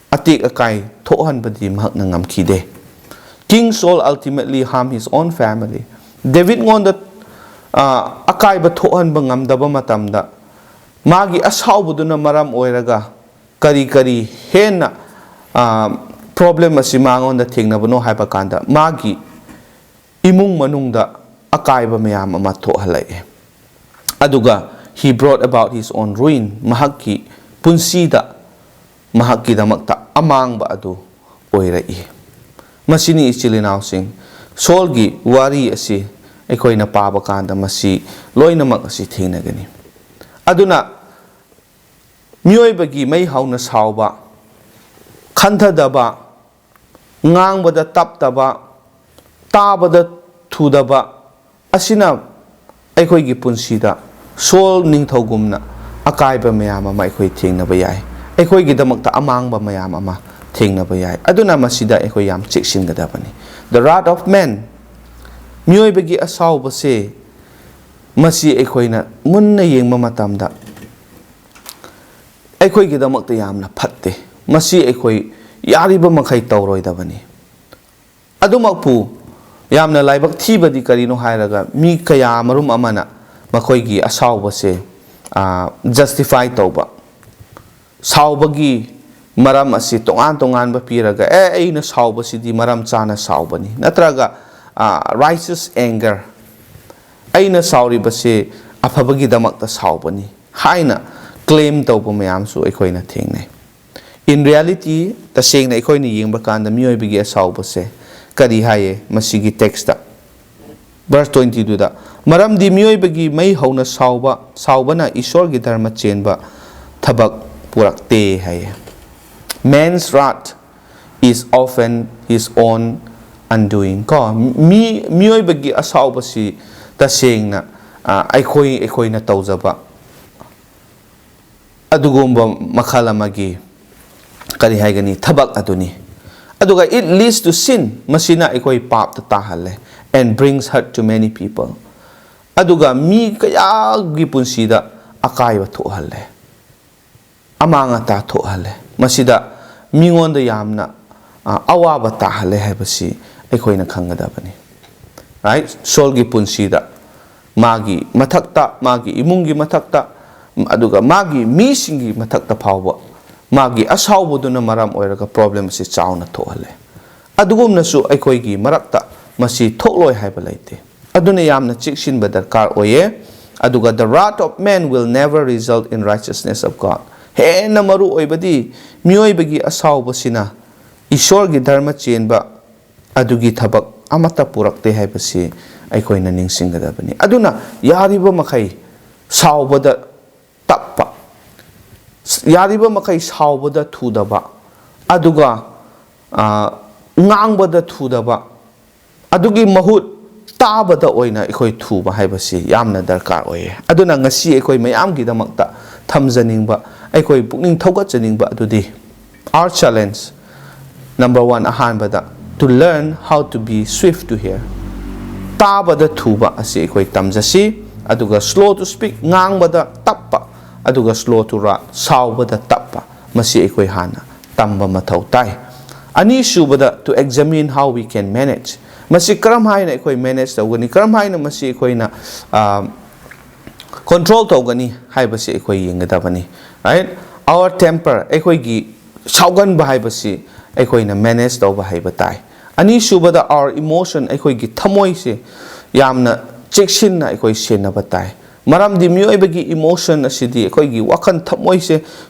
ꯑꯇꯦꯛ ꯑꯀꯥꯏ ꯊꯣꯛꯍꯟꯕꯗꯤ ꯃꯍꯥꯛꯅ ꯉꯝꯈꯤꯗꯦ꯫ King Saul ultimately harm his own family. ꯗꯦꯕꯤꯠꯉꯣꯟꯗ, ꯑ, ꯑꯀꯥꯏꯕ ꯊꯣꯛꯍꯟꯕ ꯉꯝꯗꯕ ꯃꯇꯝꯗ, ꯃꯥꯒꯤ ꯑꯁꯥꯎꯕꯗꯨꯅ ꯃꯔꯝ ꯑꯣꯏꯔꯒ ꯀꯔꯤ ꯀꯔꯤ ꯍꯦꯟꯅ, ꯑ, problem ꯑꯁꯤ ꯃꯉꯣꯟꯗ ꯊꯦꯡꯅꯕꯅꯣ ꯍꯥꯏꯕ ꯀꯥꯟꯗ, ꯃꯥꯒꯤ ꯏꯃꯨꯡ ꯃꯅꯨꯡꯗ ꯑꯀꯥꯏꯕ ꯃꯌꯥꯝ ꯑꯃ ꯊꯣꯛꯍꯜꯂꯛꯑꯦ꯫ ꯑꯗꯨꯒ he brought about his own ruin, ꯃꯍꯥꯛꯀꯤ ꯄꯨꯟꯁꯤꯗ ꯃꯍꯥꯛꯀꯤꯗꯃꯛꯇ ꯑꯃꯥꯡꯕ ꯑꯗꯨ ꯑꯣꯏꯔꯛꯏ꯫ ꯃꯁꯤꯅꯤ, ꯏꯆꯤꯜ ꯏꯅꯥꯎꯁꯤꯡ, ꯁꯣꯜꯒꯤ ꯋꯥꯔꯤ ꯑꯁꯤ ꯑꯩꯈꯣꯏꯅ ꯄꯥꯕ ꯀꯥꯟꯗ ꯃꯁꯤ ꯂꯣꯏꯅꯃꯛ ꯑꯁꯤ ꯊꯦꯡꯅꯒꯅꯤ꯫ ꯑꯗꯨꯅ ꯃꯤꯑꯣꯏꯕꯒꯤ ꯃꯩ ꯍꯧꯅ ꯁꯥꯎꯕ, ꯈꯟꯊꯗꯕ, ꯉꯥꯡꯕꯗ ꯇꯞꯇꯕ, ꯇꯥꯕꯗ ꯊꯨꯗꯕ ꯑꯁꯤꯅ ꯑꯩꯈꯣꯏꯒꯤ ꯄꯨꯟꯁꯤꯗ ꯁꯣꯜ ꯅꯤꯡꯊꯧꯒꯨꯝꯅ ꯑꯀꯥꯏꯕ ꯃꯌꯥꯝ ꯑꯃ ꯑꯩꯈꯣꯏ ꯊꯦꯡꯅꯕ ꯌꯥꯏ꯫ ꯑꯩꯈꯣꯏꯒꯤꯗꯃꯛꯇ ꯑꯃꯥꯡꯕ ꯃꯌꯥꯝ ꯑꯃ ꯊꯦꯡꯅꯕ ꯌꯥꯏ꯫ ꯑꯗꯨꯅ ꯃꯁꯤꯗ ꯑꯩꯈꯣꯏ ꯌꯥꯝ ꯆꯦꯛꯁꯤꯟꯒꯗꯕꯅꯤ꯫ The wrath of man, ꯃꯤꯑꯣꯏꯕꯒꯤ ꯑꯁꯥꯎꯕꯁꯦ, ꯃꯁꯤ ꯑꯩꯈꯣꯏꯅ ꯃꯨꯟꯅ ꯌꯦꯡꯕ ꯃꯇꯝꯗ ꯑꯩꯈꯣꯏꯒꯤꯗꯃꯛꯇ ꯌꯥꯝꯅ ꯐꯠꯇꯦ꯫ ꯃꯁꯤ ꯑꯩꯈꯣꯏ ꯌꯥꯔꯤꯕ ꯃꯈꯩ ꯇꯧꯔꯣꯏꯗꯕꯅꯤ꯫ ꯑꯗꯨꯃꯛꯄꯨ ꯌꯥꯝꯅ ꯂꯥꯏꯕꯛ ꯊꯤꯕꯗꯤ ꯀꯔꯤꯅꯣ ꯍꯥꯏꯔꯒ, ꯃꯤ ꯀꯌꯥ ꯃꯔꯨꯝ ꯑꯃꯅ ꯃꯈꯣꯏꯒꯤ ꯑꯁꯥꯎꯕꯁꯦ, ꯑ, justify ꯇꯧꯕ, ꯁꯥꯎꯕꯒꯤ ꯃꯔꯝ ꯑꯁꯤ ꯇꯣꯉꯥꯟ ꯇꯣꯉꯥꯟꯕ ꯄꯤꯔꯒ, "ꯑꯦ, ꯑꯩꯅ ꯁꯥꯎꯕꯁꯤꯗꯤ ꯃꯔꯝ ꯆꯥꯅ ꯁꯥꯎꯕꯅꯤ", ꯅꯠꯇ꯭ꯔꯒ, ꯑ, righteous anger, "ꯑꯩꯅ ꯁꯥꯎꯔꯤꯕꯁꯦ ꯑꯐꯕꯒꯤꯗꯃꯛꯇ ꯁꯥꯎꯕꯅꯤ" ꯍꯥꯏꯅ claim ꯇꯧꯕ ꯃꯌꯥꯝꯁꯨ ꯑꯩꯈꯣꯏꯅ ꯊꯦꯡꯅꯩ꯫ In reality, ꯇꯁꯦꯡꯅ ꯑꯩꯈꯣꯏꯅ ꯌꯦꯡꯕ ꯀꯥꯟꯗ ꯃꯤꯑꯣꯏꯕꯒꯤ ꯑꯁꯥꯎꯕꯁꯦ ꯀꯔꯤ ꯍꯥꯏꯌꯦ ꯃꯁꯤꯒꯤ text ꯇ? Verse twenty two ꯗ, "ꯃꯔꯝꯗꯤ ꯃꯤꯑꯣꯏꯕꯒꯤ ꯃꯩ ꯍꯧꯅ ꯁꯥꯎꯕ, ꯁꯥꯎꯕꯅ ꯏꯁꯣꯔꯒꯤ ꯙꯔꯃ ꯆꯦꯟꯕ ꯊꯕꯛ ꯄꯨꯔꯛꯇꯦ" ꯍꯥꯏꯌꯦ꯫ "Man's wrath is often his own undoing"꯫ ꯀꯣ, ꯃꯤ, ꯃꯤꯑꯣꯏꯕꯒꯤ ꯑꯁꯥꯎꯕꯁꯤ ꯇꯁꯦꯡꯅ, ꯑ, ꯑꯩꯈꯣꯏ, ꯑꯩꯈꯣꯏꯅ ꯇꯧꯖꯕ ꯑꯗꯨꯒꯨꯝꯕ ꯃꯈꯜ ꯑꯃꯒꯤ, ꯀꯔꯤ ꯍꯥꯏꯒꯅꯤ, ꯊꯕꯛ ꯑꯗꯨꯅꯤ꯫ ꯑꯗꯨꯒ it leads to sin, ꯃꯁꯤꯅ ꯑꯩꯈꯣꯏ ꯄꯥꯞꯇ ꯇꯥꯍꯜꯂꯦ, and brings hurt to many people꯫ ꯑꯗꯨꯒ ꯃꯤ ꯀꯌꯥꯒꯤ ꯄꯨꯟꯁꯤꯗ ꯑꯀꯥꯏꯕ ꯊꯣꯛꯍꯜꯂꯦ, ꯑꯃꯥꯡ ꯑꯇꯥ ꯊꯣꯛꯍꯜꯂꯦ꯫ ꯃꯁꯤꯗ ꯃꯤꯉꯣꯟꯗ ꯌꯥꯝꯅ, ꯑ, ꯑꯋꯥꯕ ꯇꯥꯍꯜꯂꯦ ꯍꯥꯏꯕꯁꯤ ꯑꯩꯈꯣꯏꯅ ꯈꯪꯒꯗꯕꯅꯤ꯫ ꯔꯥꯏꯠ? ꯁꯣꯜꯒꯤ ꯄꯨꯟꯁꯤꯗ ꯃꯥꯒꯤ ꯃꯊꯛꯇ, ꯃꯥꯒꯤ ꯏꯃꯨꯡꯒꯤ ꯃꯊꯛꯇ, ꯑꯗꯨꯒ ꯃꯥꯒꯤ ꯃꯤꯁꯤꯡꯒꯤ ꯃꯊꯛꯇ ꯐꯥꯎꯕ ꯃꯥꯒꯤ ꯑꯁꯥꯎꯕꯗꯨꯅ ꯃꯔꯝ ꯑꯣꯏꯔꯒ ꯄ꯭ꯔꯣꯕ꯭ꯂꯦꯝ ꯑꯁꯤ ꯆꯥꯎꯅ ꯊꯣꯛꯍꯜꯂꯦ꯫ ꯑꯗꯨꯒꯨꯝꯅꯁꯨ ꯑꯩꯈꯣꯏꯒꯤ ꯃꯔꯛꯇ ꯃꯁꯤ ꯊꯣꯛꯂꯣꯏ ꯍꯥꯏꯕ ꯂꯩꯇꯦ꯫ ꯑꯗꯨꯅ ꯌꯥꯝꯅ ꯆꯦꯛꯁꯤꯟꯕ ꯗꯔꯀꯥꯔ ꯑꯣꯏꯌꯦ꯫ ꯑꯗꯨꯒ, "The wrath of man will never result in righteousness of God." ꯍꯦꯟꯅ ꯃꯔꯨ ꯑꯣꯏꯕꯗꯤ ꯃꯤꯑꯣꯏꯕꯒꯤ ꯑꯁꯥꯎꯕꯁꯤꯅ ꯏꯁꯣꯔꯒꯤ ꯙꯔꯃ ꯆꯦꯟꯕ ꯑꯗꯨꯒꯤ ꯊꯕꯛ ꯑꯃꯠꯇ ꯄꯨꯔꯛꯇꯦ ꯍꯥꯏꯕꯁꯤ ꯑꯩꯈꯣꯏꯅ ꯅꯤꯡꯁꯤꯡꯒꯗꯕꯅꯤ꯫ ꯑꯗꯨꯅ ꯌꯥꯔꯤꯕ ꯃꯈꯩ ꯁꯥꯎꯕꯗ ꯇꯞꯄ, ꯌꯥꯔꯤꯕ ꯃꯈꯩ ꯁꯥꯎꯕꯗ ꯊꯨꯗꯕ, ꯑꯗꯨꯒ, ꯑ, ꯉꯥꯡꯕꯗ ꯊꯨꯗꯕ, ꯑꯗꯨꯒꯤ ꯃꯍꯨꯠ ꯇꯥꯕꯗ ꯑꯣꯏꯅ ꯑꯩꯈꯣꯏ ꯊꯨꯕ ꯍꯥꯏꯕꯁꯤ ꯌꯥꯝꯅ ꯗꯔꯀꯥꯔ ꯑꯣꯏꯌꯦ꯫ ꯑꯗꯨꯅ ꯉꯁꯤ ꯑꯩꯈꯣꯏ ꯃꯌꯥꯝꯒꯤꯗꯃꯛꯇ ꯊꯝꯖꯅꯤꯡꯕ, ꯑꯩꯈꯣꯏ ꯄꯨꯛꯅꯤꯡ ꯊꯧꯒꯠꯆꯅꯤꯡꯕ ꯑꯗꯨꯗꯤ, our challenge number one, ꯑꯍꯥꯟꯕꯗ, to learn how to be swift to hear, ꯇꯥꯕꯗ ꯊꯨꯕ ꯑꯁꯤ ꯑꯩꯈꯣꯏ ꯇꯝꯖꯁꯤ꯫ ꯑꯗꯨꯒ slow to speak, ꯉꯥꯡꯕꯗ ꯇꯞꯄ, ꯑꯗꯨꯒ slow to wrath, ꯁꯥꯎꯕꯗ ꯇꯞꯄ, ꯃꯁꯤ ꯑꯩꯈꯣꯏ ꯍꯥꯟꯅ ꯇꯝꯕ ꯃꯊꯧ ꯇꯥꯏ꯫ ꯑꯅꯤꯁꯨꯕꯗ, to examine how we can manage, ꯃꯁꯤ ꯀꯔꯝ ꯍꯥꯏꯅ ꯑꯩꯈꯣꯏ ꯃꯦꯅꯦꯖ ꯇꯧꯒꯅꯤ, ꯀꯔꯝ ꯍꯥꯏꯅ ꯃꯁꯤ ꯑꯩꯈꯣꯏꯅ, ꯑ, ꯀꯟꯇ꯭ꯔꯣꯜ ꯇꯧꯒꯅꯤ ꯍꯥꯏꯕꯁꯤ ꯑꯩꯈꯣꯏ ꯌꯦꯡꯒꯗꯕꯅꯤ꯫ ꯔꯥꯏꯠ? Our temper, ꯑꯩꯈꯣꯏꯒꯤ ꯁꯥꯎꯒꯟꯕ ꯍꯥꯏꯕꯁꯤ ꯑꯩꯈꯣꯏꯅ ꯃꯦꯅꯦꯖ ꯇꯧꯕ ꯍꯩꯕ ꯇꯥꯏ꯫ ꯑꯅꯤꯁꯨꯕꯗ, our emotion, ꯑꯩꯈꯣꯏꯒꯤ ꯊꯃꯣꯏꯁꯦ ꯌꯥꯝꯅ ꯆꯦꯛꯁꯤꯟꯅ ꯑꯩꯈꯣꯏ ꯁꯦꯟꯅꯕ ꯇꯥꯏ꯫ ꯃꯔꯝꯗꯤ ꯃꯤꯑꯣꯏꯕꯒꯤ ꯏꯃꯣꯁꯟ ꯑꯁꯤꯗꯤ, ꯑꯩꯈꯣꯏꯒꯤ ꯋꯥꯈꯜ ꯊꯃꯣꯏꯁꯦ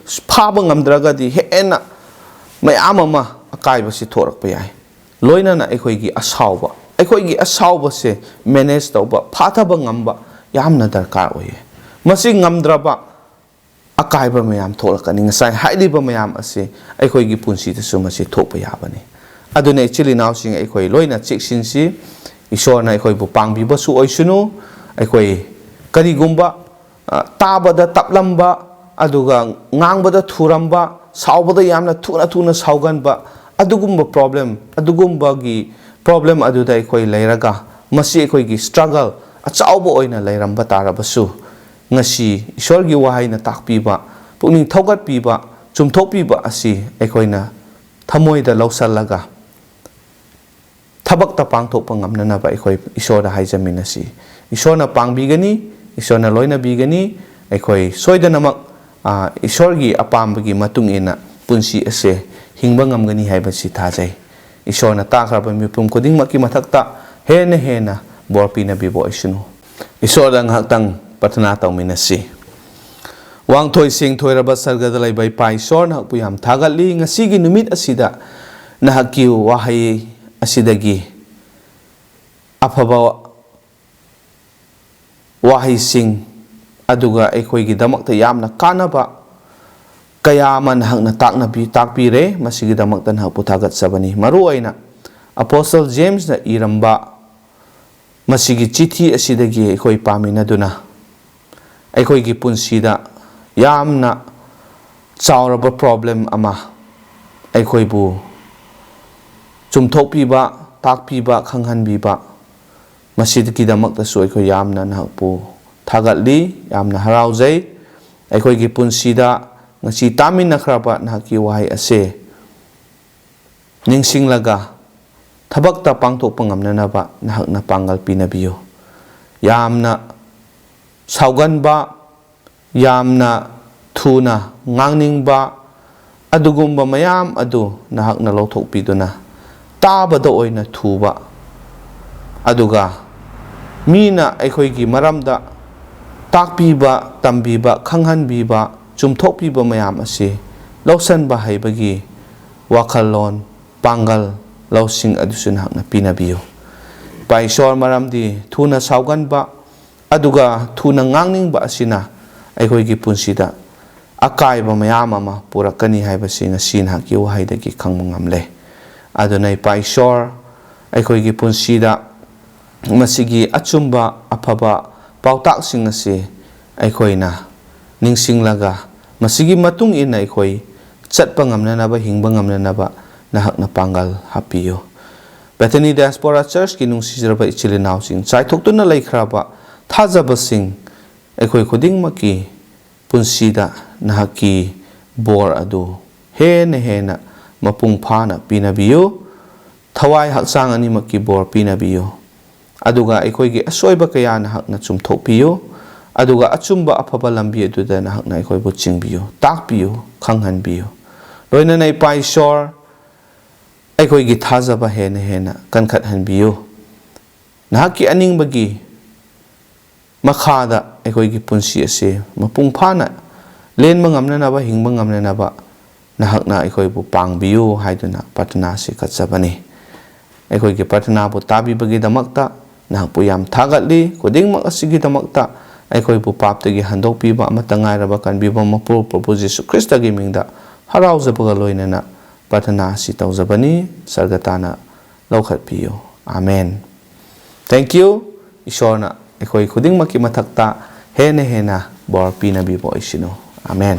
ꯐꯥꯕ ꯉꯝꯗ꯭ꯔꯒꯗꯤ ꯍꯦꯟꯅ ꯃꯌꯥꯝ ꯑꯃ ꯑꯀꯥꯏꯕꯁꯤ ꯊꯣꯔꯛꯄ ꯌꯥꯏ꯫ ꯂꯣꯏꯅꯅ ꯑꯩꯈꯣꯏꯒꯤ ꯑꯁꯥꯎꯕ, ꯑꯩꯈꯣꯏꯒꯤ ꯑꯁꯥꯎꯕꯁꯦ ꯃꯦꯅꯦꯖ ꯇꯧꯕ, ꯐꯥꯊꯕ ꯉꯝꯕ ꯌꯥꯝꯅ ꯗꯔꯀꯥꯔ ꯑꯣꯏꯌꯦ꯫ ꯃꯁꯤ ꯉꯝꯗ꯭ꯔꯕ ꯑꯀꯥꯏꯕ ꯃꯌꯥꯝ ꯊꯣꯛꯂꯛꯀꯅꯤ꯫ ꯉꯁꯥꯏ ꯍꯥꯏꯔꯤꯕ ꯃꯌꯥꯝ ꯑꯁꯤ ꯑꯩꯈꯣꯏꯒꯤ ꯄꯨꯟꯁꯤꯗꯁꯨ ꯃꯁꯤ ꯊꯣꯛꯄ ꯌꯥꯕꯅꯤ꯫ ꯑꯗꯨꯅ ꯏꯆꯤꯜ ꯏꯅꯥꯎꯁꯤꯡ, ꯑꯩꯈꯣꯏ ꯂꯣꯏꯅ ꯆꯦꯛꯁꯤꯟꯁꯤ꯫ ꯏꯁꯣꯔꯅ ꯑꯩꯈꯣꯏꯕꯨ ꯄꯥꯡꯕꯤꯕꯁꯨ ꯑꯣꯏꯁꯅꯨ꯫ ꯑꯩꯈꯣꯏ ꯀꯔꯤꯒꯨꯝꯕ, ꯑ, ꯇꯥꯕꯗ ꯇꯞꯂꯝꯕ, ꯑꯗꯨꯒ ꯉꯥꯡꯕꯗ ꯊꯨꯔꯝꯕ, ꯁꯥꯎꯕꯗ ꯌꯥꯝꯅ ꯊꯨꯅ ꯊꯨꯅ ꯁꯥꯎꯒꯟꯕ, ꯑꯗꯨꯒꯨꯝꯕ ꯄ꯭ꯔꯣꯕ꯭ꯂꯦꯝ, ꯑꯗꯨꯒꯨꯝꯕꯒꯤ ꯄ꯭ꯔꯣꯕ꯭ꯂꯦꯝ ꯑꯗꯨꯗ ꯑꯩꯈꯣꯏ ꯂꯩꯔꯒ, ꯃꯁꯤ ꯑꯩꯈꯣꯏꯒꯤ ꯁ꯭ꯇ꯭ꯔꯒꯜ, ꯑꯆꯧꯕ ꯑꯣꯏꯅ ꯂꯩꯔꯝꯕ ꯇꯥꯔꯕꯁꯨ, ꯉꯁꯤ ꯏꯁꯣꯔꯒꯤ ꯋꯥꯍꯩꯅ ꯇꯥꯛꯄꯤꯕ, ꯄꯨꯛꯅꯤꯡ ꯊꯧꯒꯠꯄꯤꯕ, ꯆꯨꯝꯊꯣꯛꯄꯤꯕ ꯑꯁꯤ ꯑꯩꯈꯣꯏꯅ ꯊꯃꯣꯏꯗ ꯂꯧꯁꯜꯂꯒ ꯊꯕꯛꯇ ꯄꯥꯡꯊꯣꯛꯄ ꯉꯝꯅꯅꯕ ꯑꯩꯈꯣꯏ ꯏꯁꯣꯔꯗ ꯍꯥꯏꯖꯃꯤꯟꯅꯁꯤ꯫ ꯏꯁꯣꯔꯅ ꯄꯥꯡꯕꯤꯒꯅꯤ, ꯏꯁꯣꯔꯅ ꯂꯣꯏꯅꯕꯤꯒꯅꯤ꯫ ꯑꯩꯈꯣꯏ ꯁꯣꯏꯗꯅꯃꯛ, ꯑ, ꯏꯁꯣꯔꯒꯤ ꯑꯄꯥꯝꯕꯒꯤ ꯃꯇꯨꯡ ꯏꯟꯅ ꯄꯨꯟꯁꯤ ꯑꯁꯦ ꯍꯤꯡꯕ ꯉꯝꯒꯅꯤ ꯍꯥꯏꯕꯁꯤ ꯊꯥꯖꯩ꯫ ꯏꯁꯣꯔꯅ ꯇꯥꯈ꯭ꯔꯕ ꯃꯤꯄꯨꯝ ꯈꯨꯗꯤꯡꯃꯛꯀꯤ ꯃꯊꯛꯇ ꯍꯦꯟꯅ ꯍꯦꯟꯅ ꯕꯣꯔ ꯄꯤꯅꯕꯤꯕ ꯑꯣꯏꯁꯅꯨ꯫ ꯏꯁꯣꯔꯗ ꯉꯥꯏꯍꯥꯛꯇꯪ ꯄ꯭ꯔꯊꯅꯥ ꯇꯧꯃꯤꯟꯅꯁꯤ꯫ ꯋꯥꯡꯊꯣꯏ ꯁꯦꯡꯊꯣꯏꯔꯕ ꯁꯔꯒꯗ ꯂꯩꯕ ꯏꯄꯥ ꯏꯁꯣꯔ, ꯅꯍꯥꯛꯄꯨ ꯌꯥꯝ ꯊꯥꯒꯠꯂꯤ꯫ ꯉꯁꯤꯒꯤ ꯅꯨꯃꯤꯠ ꯑꯁꯤꯗ ꯅꯍꯥꯛꯀꯤ ꯋꯥꯍꯩ ꯑꯁꯤꯗꯒꯤ ꯑꯐꯕ ꯋꯥꯍꯩꯁꯤꯡ, ꯑꯗꯨꯒ ꯑꯩꯈꯣꯏꯒꯤꯗꯃꯛꯇ ꯌꯥꯝꯅ ꯀꯥꯟꯅꯕ ꯀꯌꯥ ꯑꯃ ꯅꯍꯥꯛꯅ ꯇꯥꯛꯅꯕꯤ-, ꯇꯥꯛꯄꯤꯔꯦ꯫ ꯃꯁꯤꯒꯤꯗꯃꯛꯇ ꯅꯍꯥꯛꯄꯨ ꯊꯥꯒꯠꯆꯕꯅꯤ꯫ ꯃꯔꯨꯑꯣꯏꯅ ꯑꯄꯣꯁꯇꯜ ꯖꯦꯝꯁꯅ ꯏꯔꯝꯕ ꯃꯁꯤꯒꯤ ꯆꯤꯊꯤ ꯑꯁꯤꯗꯒꯤ ꯑꯩꯈꯣꯏ ꯄꯥꯃꯤꯟꯅꯗꯨꯅ ꯑꯩꯈꯣꯏꯒꯤ ꯄꯨꯟꯁꯤꯗ ꯌꯥꯝꯅ ꯆꯥꯎꯔꯕ ꯄ꯭ꯔꯣꯕ꯭ꯂꯦꯝ ꯑꯃ, ꯑꯩꯈꯣꯏꯕꯨ ꯆꯨꯝꯊꯣꯛꯄꯤꯕ, ꯇꯥꯛꯄꯤꯕ, ꯈꯪꯍꯟꯕꯤꯕ, ꯃꯁꯤꯒꯤꯗꯃꯛꯇꯁꯨ ꯑꯩꯈꯣꯏ ꯌꯥꯝꯅ ꯅꯍꯥꯛꯄꯨ ꯊꯥꯒꯠꯂꯤ, ꯌꯥꯝꯅ ꯍꯔꯥꯎꯖꯩ꯫ ꯑꯩꯈꯣꯏꯒꯤ ꯄꯨꯟꯁꯤꯗ ꯉꯁꯤ ꯇꯥꯃꯤꯟꯅꯈ꯭ꯔꯕ ꯅꯍꯥꯛꯀꯤ ꯋꯥꯍꯩ ꯑꯁꯦ ꯅꯤꯡꯁꯤꯡꯂꯒ ꯊꯕꯛꯇ ꯄꯥꯡꯊꯣꯛꯄ ꯉꯝꯅꯅꯕ ꯅꯍꯥꯛꯅ ꯄꯥꯡꯒꯜ ꯄꯤꯅꯕꯤꯌꯨ꯫ ꯌꯥꯝꯅ ꯁꯥꯎꯒꯟꯕ, ꯌꯥꯝꯅ ꯊꯨꯅ ꯉꯥꯡꯅꯤꯡꯕ, ꯑꯗꯨꯒꯨꯝꯕ ꯃꯌꯥꯝ ꯑꯗꯨ ꯅꯍꯥꯛꯅ ꯂꯧꯊꯣꯛꯄꯤꯗꯨꯅ, ꯇꯥꯕꯗ ꯑꯣꯏꯅ ꯊꯨꯕ, ꯑꯗꯨꯒ ꯃꯤꯅ ꯑꯩꯈꯣꯏꯒꯤ ꯃꯔꯝꯗ ꯇꯥꯛꯄꯤꯕ, ꯇꯝꯕꯤꯕ, ꯈꯪꯍꯟꯕꯤꯕ, ꯆꯨꯝꯊꯣꯛꯄꯤꯕ ꯃꯌꯥꯝ ꯑꯁꯤ ꯂꯧꯁꯤꯟꯕ ꯍꯩꯕꯒꯤ ꯋꯥꯈꯜꯂꯣꯟ, ꯄꯥꯡꯒꯜ, ꯂꯧꯁꯤꯡ ꯑꯗꯨꯁꯨ ꯅꯍꯥꯛꯅ ꯄꯤꯅꯕꯤꯌꯨ꯫ ꯏꯄꯥ ꯏꯁꯣꯔ, ꯃꯔꯝꯗꯤ ꯊꯨꯅ ꯁꯥꯎꯒꯟꯕ ꯑꯗꯨꯒ ꯊꯨꯅ ꯉꯥꯡꯅꯤꯡꯕ ꯑꯁꯤꯅ ꯑꯩꯈꯣꯏꯒꯤ ꯄꯨꯟꯁꯤꯗ ꯑꯀꯥꯏꯕ ꯃꯌꯥꯝ ꯑꯃ ꯄꯨꯔꯛꯀꯅꯤ ꯍꯥꯏꯕꯁꯤ ꯉꯁꯤ ꯅꯍꯥꯛꯀꯤ ꯋꯥꯍꯩꯗꯒꯤ ꯈꯪꯕ ꯉꯝꯂꯦ꯫ ꯑꯗꯨꯅ ꯏꯄꯥ ꯏꯁꯣꯔ, ꯑꯩꯈꯣꯏꯒꯤ ꯄꯨꯟꯁꯤꯗ ꯃꯁꯤꯒꯤ ꯑꯆꯨꯝꯕ ꯑꯐꯕ ꯄꯥꯎꯇꯥꯛꯁꯤꯡ ꯑꯁꯤ ꯑꯩꯈꯣꯏꯅ ꯅꯤꯡꯁꯤꯡꯂꯒ, ꯃꯁꯤꯒꯤ ꯃꯇꯨꯡ ꯏꯟꯅ ꯑꯩꯈꯣꯏ ꯆꯠꯄ ꯉꯝꯅꯅꯕ, ꯍꯤꯡꯕ ꯉꯝꯅꯅꯕ ꯅꯍꯥꯛꯅ ꯄꯥꯡꯒꯜ ꯍꯥꯞꯄꯤꯌꯨ꯫ Bethany Diaspora Churchꯀꯤ ꯅꯨꯡꯁꯤꯖꯔꯕ ꯏꯆꯤꯜ ꯏꯅꯥꯎꯁꯤꯡ, ꯆꯥꯏꯊꯣꯛꯇꯨꯅ ꯂꯩꯈ꯭ꯔꯕ ꯊꯥꯖꯕꯁꯤꯡ, ꯑꯩꯈꯣꯏ ꯈꯨꯗꯤꯡꯃꯛꯀꯤ ꯄꯨꯟꯁꯤꯗ ꯅꯍꯥꯛꯀꯤ ꯕꯣꯔ ꯑꯗꯨ ꯍꯦꯟꯅ ꯍꯦꯟꯅ ꯃꯄꯨꯡ ꯐꯥꯅ ꯄꯤꯅꯕꯤꯌꯨ꯫ ꯊꯋꯥꯏ ꯍꯛꯆꯥꯡ ꯑꯅꯤꯃꯛꯀꯤ ꯕꯣꯔ ꯄꯤꯅꯕꯤꯌꯨ꯫ ꯑꯗꯨꯒ ꯑꯩꯈꯣꯏꯒꯤ ꯑꯁꯣꯏꯕ ꯀꯌꯥ ꯅꯍꯥꯛꯅ ꯆꯨꯝꯊꯣꯛꯄꯤꯌꯨ꯫ ꯑꯗꯨꯒ ꯑꯆꯨꯝꯕ ꯑꯐꯕ ꯂꯝꯕꯤ ꯑꯗꯨꯗ ꯅꯍꯥꯛꯅ ꯑꯩꯈꯣꯏꯕꯨ ꯆꯤꯡꯕꯤꯌꯨ, ꯇꯥꯛꯄꯤꯌꯨ, ꯈꯪꯍꯟꯕꯤꯌꯨ꯫ ꯂꯣꯏꯅꯅ ꯏꯄꯥ ꯏꯁꯣꯔ, ꯑꯩꯈꯣꯏꯒꯤ ꯊꯥꯖꯕ ꯍꯦꯟꯅ ꯍꯦꯟꯅ ꯀꯟꯈꯠꯍꯟꯕꯤꯌꯨ꯫ ꯅꯍꯥꯛꯀꯤ ꯑꯅꯤꯡꯕꯒꯤ ꯃꯈꯥꯗ ꯑꯩꯈꯣꯏꯒꯤ ꯄꯨꯟꯁꯤ ꯑꯁꯤ ꯃꯄꯨꯡ ꯐꯥꯅ ꯂꯦꯟꯕ ꯉꯝꯅꯅꯕ, ꯍꯤꯡꯕ ꯉꯝꯅꯅꯕ ꯅꯍꯥꯛꯅ ꯑꯩꯈꯣꯏꯕꯨ ꯄꯥꯡꯕꯤꯌꯨ ꯍꯥꯏꯗꯨꯅ ꯄ꯭ꯔꯊꯅꯥ ꯑꯁꯤ ꯀꯠꯆꯕꯅꯤ꯫ ꯑꯩꯈꯣꯏꯒꯤ ꯄ꯭ꯔꯊꯅꯥꯕꯨ ꯇꯥꯕꯤꯕꯒꯤꯗꯃꯛꯇ ꯅꯍꯥꯛꯄꯨ ꯌꯥꯝ ꯊꯥꯒꯠꯂꯤ꯫ ꯈꯨꯗꯤꯡꯃꯛ ꯑꯁꯤꯒꯤꯗꯃꯛꯇ ꯑꯩꯈꯣꯏꯕꯨ ꯄꯥꯞꯇꯒꯤ ꯍꯟꯗꯣꯛꯄꯤꯕ ꯑꯃꯠꯇ ꯉꯥꯏꯔꯕ ꯀꯟꯕꯤꯕ ꯃꯄꯨ ꯄ꯭ꯔꯚꯨ ꯖꯤꯁꯨ ꯈ꯭ꯔꯤꯁꯇꯒꯤ ꯃꯤꯡꯗ ꯍꯔꯥꯎꯖꯕꯒ ꯂꯣꯏꯅꯅ ꯄ꯭ꯔꯊꯅꯥ ꯑꯁꯤ ꯇꯧꯖꯕꯅꯤ꯫ ꯁꯔꯒ ꯇꯥꯅ ꯂꯧꯈꯠꯄꯤꯌꯨ꯫ ꯑꯥꯃꯦꯟ꯫ Thank you꯫ ꯏꯁꯣꯔꯅ ꯑꯩꯈꯣꯏ ꯈꯨꯗꯤꯡꯃꯛꯀꯤ ꯃꯊꯛꯇ ꯍꯦꯟꯅ ꯍꯦꯟꯅ ꯕꯣꯔ ꯄꯤꯅꯕꯤꯕ ꯑꯣꯏꯁꯅꯨ꯫ ꯑꯥꯃꯦꯟ꯫